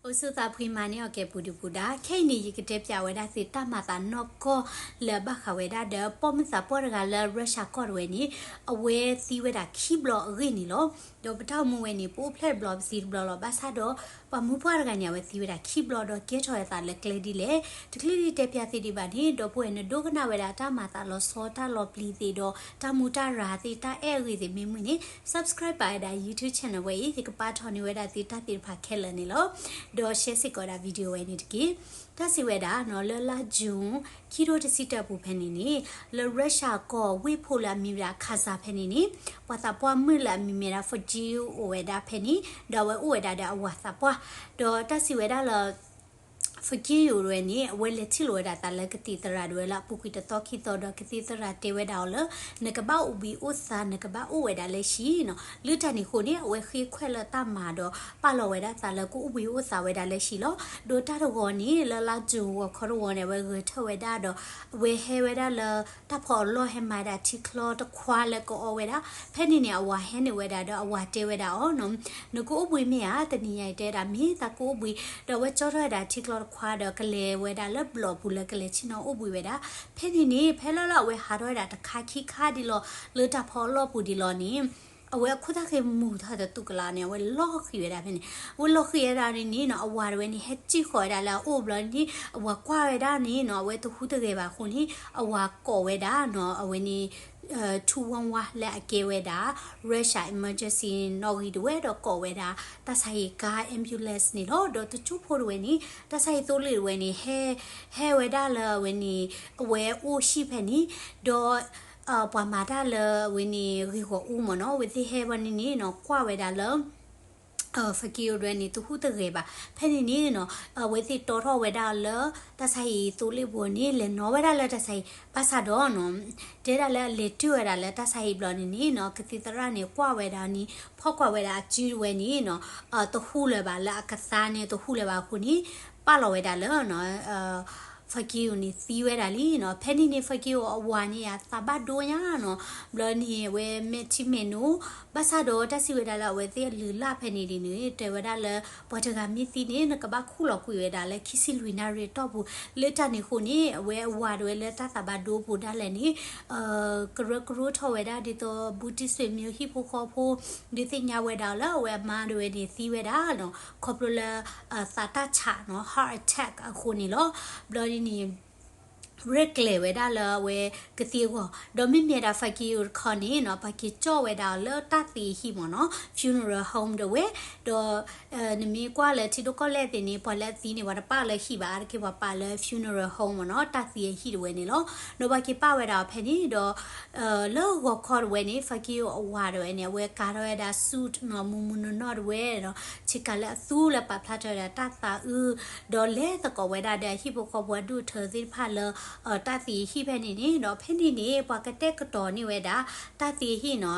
အိၣ်ဆူၣ်သးဖှံမၤန့ၢ်အီၣ်ကဲပူၤဒုပူၤဒါ, ခဲအံၤန့ၣ် ယကတဲပၠးဝဲဒၣ်သုတၢ်မၤသးနီၢ်ကီၢ်လၢအဘၣ်ဃးဝဲဒၣ်ဒီး ပိာ်မုၣ်သးပှၢ်တဂၤလၢ Russia ကီၢ်တဝဲန့ၣ် အဝဲသံဝဲဒၣ်ခံဘျီအဂ့ၢ်န့ၣ်လီၤ. ဒီးပတၢ်အိၣ်မူဝဲန့ၣ် ပအိၣ်ဖျဲၣ်တဘျီပသံတဘျီလီၤ. ဘၣ်ဆၣ်ဒီး ပှၤမုၣ်ပှၢ်တဂၤန့ၣ် အဝဲသံဝဲဒၣ်ခံဘျီဒီးကဲထီၣ်အသးလၢကျဲဒ်လဲၣ်. တချုးလၢယတဲပၠးသုဒံးဘၣ်န့ၣ် ဒီပုၢ်ဝဲၢ်နဒိကနၣ်ဝဲဒၣ်တၢ်မၤသးလီၤဆီ တၢ်လီၤပျံၤသ့ၣ်ဒီး တၢ်မူတၢ်ရၤသ့ၣ် တၢ်အဲၣ်အဂ့ၢ်သ့ၣ်မ့ၢ်မုာ်န့ၣ် subscribe ပာ်ဝဲဒၣ် YouTube channel ဝဲအံၤ ယကပာ်ထီၣ်န့ၢ်ဝဲဒၣ်သုတၢ်သ့ၣ်တဖၣ်ခဲလၢာ်န့ၣ်လီၤ. ဒီး share စ့ၢ်ကီးဒၣ် video ဝဲန့ၣ်တက့ၢ်. တၢ်စံးဝဲဒၣ်နီၤ လၢလါ June ခံထိတဆံတၢအပူၤဖဲန့ၣ်န့ၣ် လၢ Russia ကီၢ်ဝ့ၢ်ဖိလၢအမံၤဝဲဒၣ် Kazan ဖဲန့ၣ်န့ၣ် ပှၤသးပှၢ်မုၣ်လၢအမံၤမ့ၢ်ဒၣ် Fakir အိၣ်ဝဲဒၣ်ဖဲန့ၣ် ဒီးအဝဲအိၣ်ဝဲဒၣ်ဒီးအဝၤသးပှၢ် ဒီးတၢ်စံးဝဲဒၣ်လၢ Fakir တဝဲန့ၣ် အဝဲလဲၤထံၣ်လိာ်ဝဲဒၣ်သးလၢကသံၣ်သရၣ်ဒၣ်ဝဲလၢအပူၤကွံာ်တသီခံသီဒီး ကသံၣ်သရၣ်တဲဝဲဒၣ်အီၤလၢ နကဘၣ်အိၣ်ဘှံးအိၣ်သါ နကဘၣ်အိၣ်ဝဲဒၣ်လၢဟံၣ်နီၤ. လၢတၢ်န့ၣ်အဃိန့ၣ် အဝဲဃ့ခွဲးလၢတၢ်မၤဒီး ပာ်လီၤဝဲဒၣ်သးလၢကအိၣ်ဘှံးအိၣ်သါဝဲဒၣ်လၢဟံၣ်လီၤ. ဒီးတၢ်တဂီၤန့ၣ် လၢလါ June ဂီၤခီတဂီၤန့ၣ် အဝဲဂဲၤထၢၣ်ဝဲဒၣ်ဒီး အဝဲဟဲဝဲဒၣ်လၢ တၢ်ဖီအလီၢ်ဟဲမၤဒၣ်ထံချီတခွါလၢကအီဝဲဒၣ် ဖဲန့ၣ်န့ၣ် အဝၤဟဲနုာ်ဝဲဒၣ်ဒီးအဝၤတဲဝဲဒၣ်အီၤနီၤ နကအိၣ်ဘှံးမ့ၢ်ဧါ တနံၤညါအံၤတဲဒၣ်မ့ၢ်သးကအိၣ်ဘှံး ဒီးအဝဲကၠီထီၣ်ဝဲဒၣ်ထံချီတခွါဒီး ကလဲၤဝဲဒၣ်လၢဘျီၣ်ပူၤလၢကလဲၤဆ့ၣ်နီၤအိၣ်ဘှံးဝဲဒၣ်. ဖဲန့ၣ်န့ၣ် ဖဲလၢလၢအဝဲဟးထီၣ်ဝဲဒၣ်တခါခံခါဒ်လီၤ လၢတၢ်ဖီအလီၢ်ပူၤဒ်လီၤန့ၣ် အဝဲအခိၣ်သၣ်ဃ့မူၤထီၣ်တတူၢ်ကလာ်န့ၣ် အဝဲလီၤဃံၤဝဲဒၣ်ဖဲန့ၣ် အဝဲလီၤဃံၤဝဲဒၣ်န့ၣ်နီၤ အဝၤတဝဲန့ၣ် ဟဲစံၣ်ဃီၤဝဲဒၣ်လၢအအိၣ်ဘျီန့ၣ် အဝၤကွၢ်ဝဲဒၣ်န့ၣ်နီၤ အဝဲတဟူးတဂဲၤဘၣ်အဃိန့ၣ် အဝၤကိးဝဲဒၣ်နီၤ အဝဲန့ၣ် two one one လၢအကဲဝဲဒၣ် Russia Emergency နီၣ်ဂံၢ်တဝဲဒီးကိးဝဲဒၣ် တၢ်ဆါဟံၣ်ကါ ambulance န့ၣ်လီၤ. ဒီးတကၠိဖိတဝဲန့ၣ် တၢ်ဆါဟံၣ်သိလ့ၣ်တဝဲန့ၣ် ဟဲ ဟဲဝဲဒၣ်လၢအဝဲန့ၣ် အဝဲအိၣ်ဟံၣ်ဖဲန့ၣ် ဒီး ပှၤမၤတၢ်လၢအဝဲန့ၣ် ဂ့ၢ်ဂီၢ်အူမ့ၢ်နီၤ အဝဲသ့ၣ်ဟဲဝဲန့ၣ်န့ၣ်နီၤ ကွၢ်ဝဲဒၣ်လၢ Fakir တဝဲန့ၣ် တဟူးတဂဲၤဘၣ်. ဖဲန့ၣ်န့ၣ်နီၤ အဝဲသ့ၣ်တီထီၣ်ဝဲဒၣ်လၢ တၢ်ဆါဟံၣ်သိလ့ၣ်ပူၤန့ၣ် လဲၤနီၤဝဲဒၣ်လၢတၢ်ဆါဟံၣ် ဘၣ်ဆၣ်ဒီးနီၤ တဲဒၣ်လၢအလဲၤတုၤဝဲဒၣ်လၢတၢ်ဆါဟံၣ်ဘျီန့ၣ်န့ၣ်နီၤ ကသံၣ်သရၣ်န့ၣ် ကွၢ်ဝဲဒၣ်န့ၣ် ဖီၣ်ကွၢ်ဝဲဒၣ်အစုတဝဲန့ၣ်နီၤ တဟူးလၢၤဘၣ်လၢအကသါန့ၣ် တဟူးလၢၤဘၣ်အဃိန့ၣ် ပာ်လီၤဝဲဒၣ်လၢ Fakir န့ၣ်သံဝဲဒၣ်လံနီၤ. ဖဲန့ၣ်န့ၣ် Fakir အဝၤန့ၣ် အသးဘၣ်ဒိညါနီၤ. ဘျီန့ၣ် အဝဲမဲာ်ထံမဲာ်နိ ဘၣ်ဆၣ်ဒီးတၢ်စံးဝဲဒၣ်လၢအဝဲသ့ၣ်အလုၢ်အလၢ်ဖဲန့ၣ်ဒ်န့ၣ် တဲဝဲဒၣ်လၢ ပှၤတဂၤမ့ၢ်သံန့ၣ် နကဘၣ်ခူၣ်လီၤကွံာ်ဝဲဒၣ်လၢခံဆံလွံၢ်နၣ်ရံၣ်အတီၢ်ပူၤ လၢတၢ်န့ၣ်အဃိန့ၣ် အဝဲအဝၤတဝဲလၢတၢ်သးဘၣ်ဒိပူၤဒၣ်လဲာ်န့ၣ် ကရၢကရိထီၣ်ဝဲဒၣ်ဒ်သိး ဘူးတံၢ်ဆွေမျိုး ဟံၣ်ဖိဃီဖိ ဒုးသ့ၣ်ညါဝဲဒၣ်လၢအဝဲအမါတဝဲန့ၣ်သံဝဲဒၣ်နီၤ ခီဖျိလၢ သးတၢ်ဆးနီၤ heart attack အဃိန့ၣ်လီၤ. ဘျီဒ်န့ၣ် ရဲၣ်ကျဲၤဝဲဒၣ်လၢအဝဲကသံၣ်အဂီၢ် ဒီးမ့မ့ၢ်ဒၣ် Fakir တခီန့ၣ်နီၤ ပှၤက့ၤကၠီၣ်ဝဲဒၣ်အီၤလၢတၢ်သံအဟံၣ်မ့ၢ်နီၤ funeral home တဝဲ ဒီး နမ့ၢ်ကွၢ်လၢထံဒိၣ်ကီၢ်လဲၢ်သ့ၣ်န့ၣ် ပှၤလၢအသံန့ၣ် ပှၤတပာ်လၢဟံၣ်ဘၣ် အါတက့ၢ်ပှၤပာ်လၢ funeral home မ့ၢ်နီၤ တၢ်သံအဟံၣ်တဝဲန့ၣ်လီၤ. ဒီးပှၤက့ၤပာ်ဝဲဒၣ်အီၤဖဲန့ၣ်ဒီး လၢဂီၤခီတဝဲန့ၣ် Fakir အဝၤတဝဲန့ၣ် အဝဲကၤထီၣ်ဝဲဒၣ် suit နီၤ မုၢ်မုၢ်နီၢ်နီၢ်တဝဲဒီး ဆ့ကၤလၢအသူလၢပာ်ဖျါထီၣ်ဝဲဒၣ်တၢ်သးအုး ဒီးလဲၤသကိးဝဲဒၣ်ဒီးအဟံၣ်ဖိဃီဖိအဒူၣ်အထၢသ့ၣ်တဖၣ်လၢ တၢ်သံအဟံၣ်ဖဲန့ၣ်န့ၣ် ဒီးဖဲန့ၣ်န့ၣ် ပှၤကတဲာ်ကတီၤန့ၢ်ဝဲဒၣ် တၢ်သံအဟံၣ်နီၤ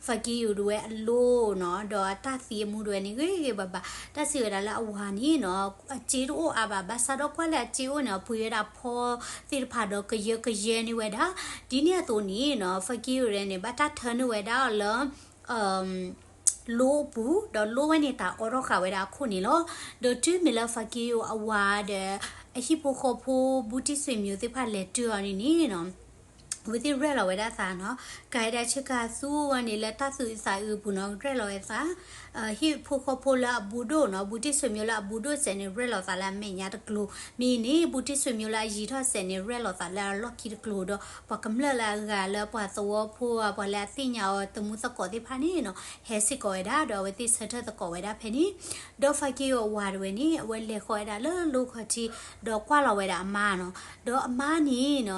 Fakir တဝဲအလိၤနီၤ ဒီးတၢ်သံအမူတဝဲန့ၣ် ဂ့ၤဂ့ၤဘၣ်ဘၣ် တၢ်စံးဝဲဒၣ်လၢအဝၤန့ၣ်နီၤ အစ့တအိၣ်အါဘၣ် ဘၣ်ဆၣ်ဒီးကွၢ်လၢအစ့အိၣ်န့ၣ် အပှ့ၤဝဲဒၣ်ဖီသ့ၣ်တဖၣ်ဒီးကယၢကယဲန့ၢ်ဝဲဒၣ် ဒ်န့ၣ်အသိးန့ၣ်နီၤ Fakir တဝဲန့ၣ် ဘၣ်တၢ်ထၢနုာ်ဝဲဒၣ်အီၤလၢ လိအပူၤ ဒီးလိဝဲန့ၣ်တၢ်အိးထီၣ်ဃာ်ဝဲဒၣ်အခိၣ်န့ၣ်လီၤ. ဒီးတုၤမ့ၢ်လၢ Fakir အဝၤဒီး အဟံၣ်ဖိဃီဖိ ဘူးတံၢ်ဆွေမျိုး သ့ၣ်တဖၣ်လဲၤတုၤအီၤန့ၣ်န့ၣ်နီၤ အဝဲသ့ၣ်ရဲၣ်လီၤဝဲဒၣ်သးနီၤ ကၤဝဲဒၣ်ဆ့ကၤသူဝဲန့ၣ်လၢတၢ်သူသးအုးအပူၤနီၤ ရဲၣ်လီၤဝဲသး ဟံၣ်ဖိဃီဖိလၢအဘူးဒိၣ်နီၤ ဘူးတံၢ်ဆွေမျိုးလၢအဘူးဒိၣ်စဲးန့ၣ် ရဲၣ်လီၤသးလၢအမဲာ်ညါတကျိၤ မ့ၢ်န့ၣ် ဘူးတံၢ်ဆွေမျိုးလၢအယံာ်ထီၣ်စဲးန့ၣ် ရဲၣ်လီၤသးလၢအလီၢ်ခံတကျိၤဒီး ပှၤကမျၢၢ်လၢအဂၤလၢပှၤသဝီဖိ ပှၤလၢအသ့ၣ်ညါအီၤသမူသကိးသ့ၣ်တဖၣ်န့ၣ်နီၤ ဟဲစ့ၢ်ကီးဝဲဒၣ် ဒီးအဝဲသ့ၣ်ဆၢထၢၣ်သကိးဝဲဒၣ်ဖဲန့ၣ် ဒီး Fakir အဝၤတဝဲန့ၣ် အဝဲလဲၤဃီၤဝဲဒၣ်လၢလိခီၣ်ထံး ဒီးကွၢ်လီၤဝဲဒၣ်အမါနီၤ ဒီးအမါန့ၣ်နီၤ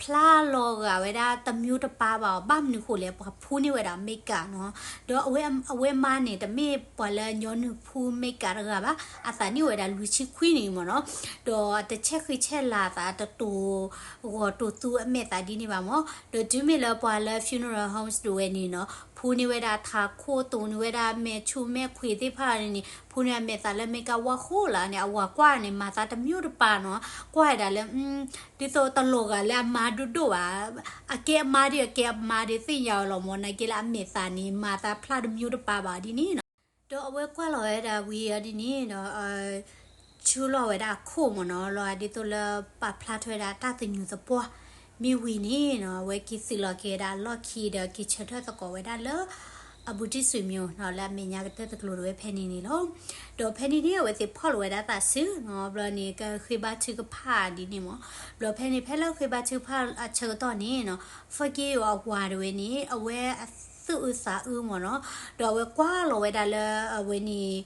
ဖျါလီၤဂာ်ဝဲဒၣ်တမျိုးတပါဘၣ်အီၤ ဘၣ်မနုၤဃိလဲၣ် ပှၤဖူန့ၢ်ဝဲဒၣ် makeup နီၤ ဒီးအဝဲအမါန့ၣ် တမ့ၢ်ပှၤလၢညီနုၢ်ဖူ makeup တဂၤဘၣ် အသးန့ၢ်ဝဲဒၣ်လွံၢ်ဆံခွံနံၣ်မ့ၢ်နီၤ ဒီးတဆဲးဃံဆဲးလၤသး တတိၤဂီၤတိၤသူအမဲာ်သးဒ်န့ၣ်ဘၣ်မ့ၢ် ဒီးတုၤမ့ၢ်လၢပှၤလၢ funeral homes တဝဲန့ၣ်နီၤ ဖူန့ၢ်ဝဲဒၣ်ထးခိၣ် တိၤန့ၢ်ဝဲဒၣ်မဲာ်ဆူမဲာ်ခွံသ့ၣ်တဖၣ်န့ၣ် ဖူန့ၢ်အမဲာ်သးလၢ makeup ဝါဃိလၢန့ၣ် အဝၤကွၢ်န့ၣ် မၤသးတမျိုးတပါနီၤ ကွၢ်ဝဲဒၣ်လၢ ဒ်သိးတလီၤဂာ်လၢအမါဒိၣ်ဒိၣ်ဘၣ် အကဲအမါဒီး အကဲအမါဒီးသ့ၣ်ညါအီၤလီၤမ့ၢ် နာ်က့လၢအမဲာ်သးန့ၣ် မၤသးဖျါတမျိုးတပါဘၣ်ဒ်န့ၣ်နီၤ ဒီးအဝဲကွၢ်လီၤဝဲဒၣ်ဝံၤအီၤဒ်န့ၣ်ဒီး ဆူလီၤဝဲဒၣ်အခိၣ်မ့ၢ်နီၤ, လီၤဒ်သိးလၢပာ်ဖျါထီၣ်ဝဲဒၣ်တၢ်သညူးသပှၢ်, မ့ၢ်ဝံၤန့ၣ်နီၤ အဝဲက့ၤသုးလီၤက့ၤဝဲဒၣ်အလီၢ်ခံဒီးက့ၤဆၢထၢၣ်သကိးဝဲဒၣ်လၢ အဘူးတံၢ်စွ့ၤမၠိနီၤ လၢအမဲာ်ညါကတၢၢ်တကျိၤတဝဲဖဲန့ၣ်န့ၣ်လီၤ. ဒီးဖဲန့ၣ်န့ၣ် အဝဲသ့ၣ်ဖီၣ်လိာ်ဝဲဒၣ်သးစုနီၤ, ဘျီန့ၣ် ကဃ့ဘါထုကဖၣ်ဒ်န့ၣ်မ့ၢ်, ဘျီဖဲန့ၣ် ဖဲလၢဃ့ဘါထုကဖၣ်အဆၢကတီၢ်န့ၣ်နီၤ ဖက့ယိၤအဝၤတဝဲန့ၣ် အဝဲအသူၣ်အုးသးအုးမ့ၢ်နီၤ, ဒီးအဝဲကွၢ်လီၤဝဲဒၣ်လၢအဝဲန့ၣ်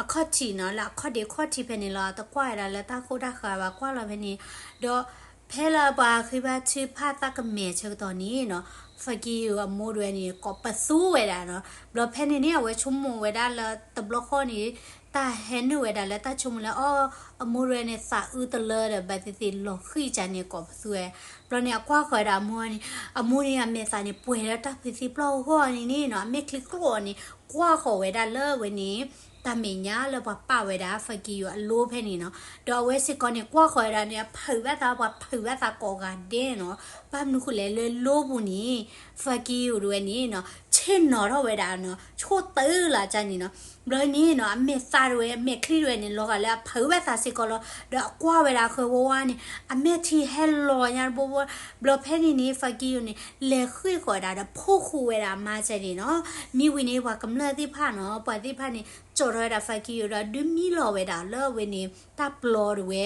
အခီၣ်ထံးနီၤ, လၢအခီၣ်ဒ့ခီၣ်ထံးဖဲန့ၣ်လီၤ, တကွၢ်ဝဲဒၣ်လၢတၢ်ခိၣ်တၢ်ဃၢၤဘၣ် ကွၢ်လီၤဖဲန့ၣ်, ဒီးဖဲလၢပှၤဃ့ဘါထုကဖၣ်သးကမဲာ်ဆၢကတီၢ်န့ၣ်နီၤ ဖက့ယိၤအမိၢ်တဝဲန့ၣ် ကိးပသူဝဲဒၣ်နီၤ, ဘျီဖဲန့ၣ်န့ၣ် အဝဲဆိကမိၣ်ဝဲဒၣ်လၢတဘျီဃီန့ၣ် တၢ်ဟဲနုာ်ဝဲဒၣ်လၢတၢ်ဆိကမိၣ်လၢ အီ အမိၢ်တဝဲန့ၣ်သးအုးတလၢဒီး ဘၣ်သ့ၣ်သ့ၣ်လီၤဃံၢ်ကန့ၣ် ကိးပသူဝဲ, ဘျီန့ၣ် အကွၢ်ဃီၤဝဲဒၣ်အမိၢ်န့ၣ်, အမိၢ်န့ၣ်အမဲာ်သးန့ၣ် ပှဲၤလၢတၢ်ဖုးသံပျီၢ်အဂီၢ်န့ၣ်န့ၣ်နီၤ, အမဲာ်ချံကျိၣ်အီၤန့ၣ် ကွၢ်ဃီၤဝဲဒၣ်လၢအဝဲန့ၣ် တၢ်မဲာ်ညါလၢပှၤပာ်ဝဲဒၣ် ဖက့ယိၤအလိဖဲန့ၣ်နီၤ, ဒီးအဝဲစ့ၢ်ကီးန့ၣ် ကွၢ်ဃီၤဝဲဒၣ်န့ၣ် အဖုးဘၣ်သး ပှၤဖုးဘၣ်သးကိးဂၤဒဲးနီၤ, ဘၣ်မနုၤဃိလဲၣ်လၢလိပူၤန့ၣ် ဖက့ယိၤတဝဲန့ၣ်နီၤ ဆ့ၣ်နီၤထီၣ်ဝဲဒၣ်နီၤ ဆိၣ်တုၤလၢကန့ၣ်နီၤ, ဘျီန့ၣ်နီၤ အမဲာ်သးတဝဲ အမဲာ်ချံတဝဲန့ၣ် လီၤဂာ်လၢအဖုးဘၣ်သးစ့ၢ်ကီးလီၤ, ဒီးအကွၢ်ဝဲဒၣ်ဃၢၤဝါဝါန့ၣ် အမဲာ်ထံဟဲလီၤညါတဘိဘိ, ဘျီဖဲန့ၣ်န့ၣ် ဖက့ယိၤန့ၣ် လဲၤဃ့ၢ်ဃီၤဝဲဒၣ်ဒီး ဖိဃူဝဲဒၣ်အမါကန့ၣ်နီၤ, မ့ၢ်ဝံၤန့ၣ် ပှၤကမျၢၢ်သ့ၣ်တဖၣ်နီၤ ပှၤသ့ၣ်တဖၣ်န့ၣ် ကၠီထီၣ်ဝဲဒၣ် ဖက့ယိၤဒီး ဒုးမံလီၤဝဲဒၣ်လၢအဝဲန့ၣ် တၢ်ပျီတဝဲ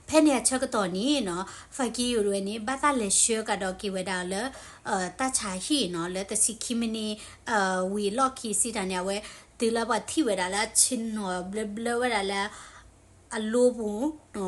ဖဲန့ၣ်အဆၢကတီၢ်န့ၣ်နီၤ ဖက့ယိၤတဝဲန့ၣ် ဘၣ်တၢ်လဲၤဆှၢကဒီးက့ၤဝဲဒၣ်လၢ တၢ်ဆါဟံၣ်နီၤ လၢတဆံခံမံးနံး ဝံၤအလီၢ်ခံစံးတၢ်န့ၣ် အဝဲတုၤလၢပှၤထံၣ်ဝဲဒၣ်လၢအဆ့ၣ်နီၤဘျၢဘျၢဝဲဒၣ်လၢ အလိပူၤနီၤ,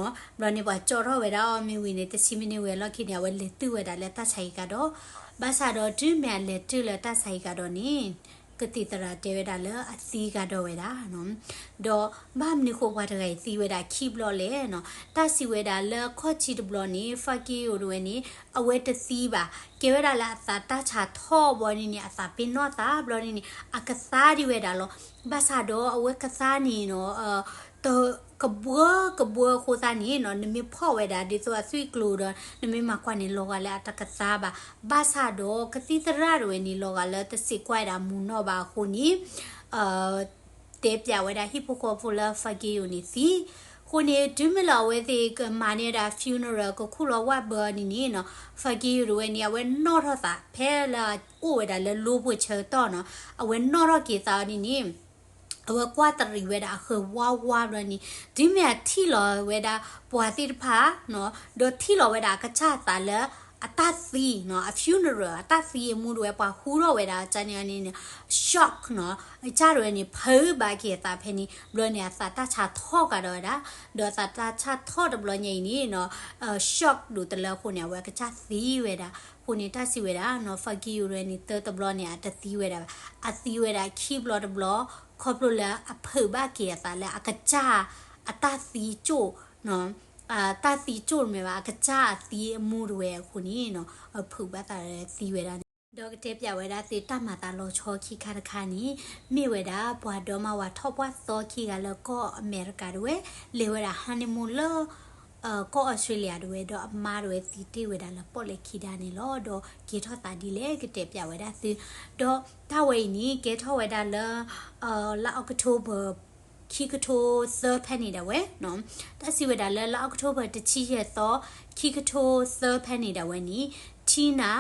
ဘျီန့ၣ် ပှၤကၠီထီၣ်ဝဲဒၣ်အီၤ မ့ၢ်ဝံၤန့ၣ် တဆံမံးနံးဝံၤအလီၢ်ခံန့ၣ် အဝဲလဲၤတုၤဝဲဒၣ်လၢတၢ်ဆါဟံၣ်ကဒီး, ဘၣ်ဆၣ်ဒီးတုၤမ့ၢ်အလဲၤတုၤလၢတၢ်ဆါဟံၣ်ကဒီးန့ၣ် ကသံၣ်သရၣ်တဲဝဲဒၣ်လၢအသံကဒီးဝဲဒၣ်နီၤ, ဒီးဘၣ်မနုၤဃိပှၤတဂၤအံၤသံဝဲဒၣ်ခံဘျီလဲၣ်နီၤ, တၢ်စံးဝဲဒၣ်လၢခီၣ်ထံးတဘျီန့ၣ် ဖက့ယိၤတဝဲန့ၣ် အဝဲတသံဘၣ်, ကဲဝဲဒၣ်လၢအသးတၢ်ဆါထီၣ်ဘျီန့ၣ်န့ၣ် အသးပ့ၤနီၣ်သးဘျီန့ၣ်န့ၣ် အကသါဒံးဝဲဒၣ်လီၤ, ဘၣ်ဆၣ်ဒီးအဝဲကသါန့ၣ်နီၤ တကဘှၢကဘှၢအဃိသတးန့ၣ်နီၤ နမ့ၢ်ဖီၣ်ဝဲဒၣ်ဒ်သိးအသွံၣ်ကျိၤဒီး နမ့ၢ်မၤကွၢ်န့ၣ် လီၤဂာ်လၢအတကသါဘၣ်, ဘၣ်ဆၣ်ဒီးကသံၣ်သရၣ်တဝဲန့ၣ် လီၤဂာ်လၢတစံးကွၢ်ဝဲဒၣ်မူနီၢ်ဘၣ်အဃိန့ၣ် တဲပၠးဝဲဒၣ်ဟံၣ်ဖိဃီဖိလၢ ဖက့ယိၤန့ၣ်သံ, အဃိန့ၣ် တုၤမ့ၢ်လၢအဝဲသ့ၣ်ကမၤန့ၢ်ဝဲဒၣ် funeral ကခူၣ်လီၤဝၣ်ဘၢအီၤန့ၣ်န့ၣ်နီၤ ဖက့ယိၤတဝဲန့ၣ် အဝဲနီၣ်ထီၣ်သး ဖဲလၢအအိၣ်ဝဲဒၣ်လၢလိပူၤဆၢကတီၢ်နီၤ အဝဲနီၣ်ထီၣ်က့ၤသးအီၤန့ၣ်န့ၣ် အဝဲကွၢ်တရံးဝဲဒၣ်အဃၢၤဝါဝါဘျီန့ၣ် တုၤမ့ၢ်အထံၣ်လီၤဝဲဒၣ်ပှၤသ့ၣ်တဖၣ်နီၤ ဒီးထံၣ်လီၤဝဲဒၣ်အကစၢ်အသးလၢ အတၢ်သံနီၤ အ funeral အတၢ်သံအမူတဝဲ ပှၤဟူထီၣ်ဝဲဒၣ်ကန့ၣ်န့ၣ် shock နီၤ အကစၢ်တဝဲန့ၣ် ဖုးဘၣ်က့ၤအသးဖဲန့ၣ် ဘျီန့ၣ် အသးတၢ်ဆါထီၣ်ကဒီးဝဲဒၣ် ဒီးအသးတၢ်ဆါထီၣ်တဘျီညါအံၤန့ၣ်နီၤ shock ဒိၣ်တလၢအဃိန့ၣ် အဝဲအကစၢ်သံဝဲဒၣ် အဃိန့ၣ် တၢ်စံးဝဲဒၣ်နီၤ ဖက့ယိၤတဝဲန့ၣ် တၢ်တဘျီန့ၣ် အတသံဝဲဒၣ်ဘၣ် အသံဝဲဒၣ်ခံဘျီတဘျီ ခီဖျိလၢအဖုးဘၣ်က့ၤအသးလၢအကစၢ် အတၢ်သံကၠိၣ် တၢ်သံကၠိၣ်မ့ၢ်ဘၣ် အကစၢ်အသံအမူတဝဲအဃိန့ၣ်နီၤ အဖုးဘၣ်သးသံဝဲဒၣ်န့ၣ် ဒီးကတဲပၠးဝဲဒၣ်သုတၢ်မၤသးလီၤဆီခံခါတခါန့ၣ် မ့ၢ်ဝဲဒၣ်ပှၤဒီမါဝၤထီၣ်ပှၢ်သီခံဂၤလၢကီၢ်အမဲရကၤတဝဲ လဲၤဝဲဒၣ် honeymoon လၢ ကီၢ်အီစထြ့လယါတဝဲ ဒီးအမါတဝဲသံတ့ၢ်ဝဲဒၣ်လၢပီၣ်လဲၣ်ခံဒါန့ၣ်လီၤ. ဒီးကဲထီၣ်သးဒ်လဲၣ် ကတဲပၠးဝဲဒၣ်သု ဒီးတၢ်ဝဲအံၤန့ၣ် ကဲထီၣ်ဝဲဒၣ်လၢ လါ October ခံကထိသၢဖဲန့ၣ်ဒၣ်ဝဲ တၢ်စံးဝဲဒၣ်လၢလါ October တဆံယဲၢ်သီ ခံကထိသၢဖဲန့ၣ်ဒၣ်ဝဲန့ၣ် Tina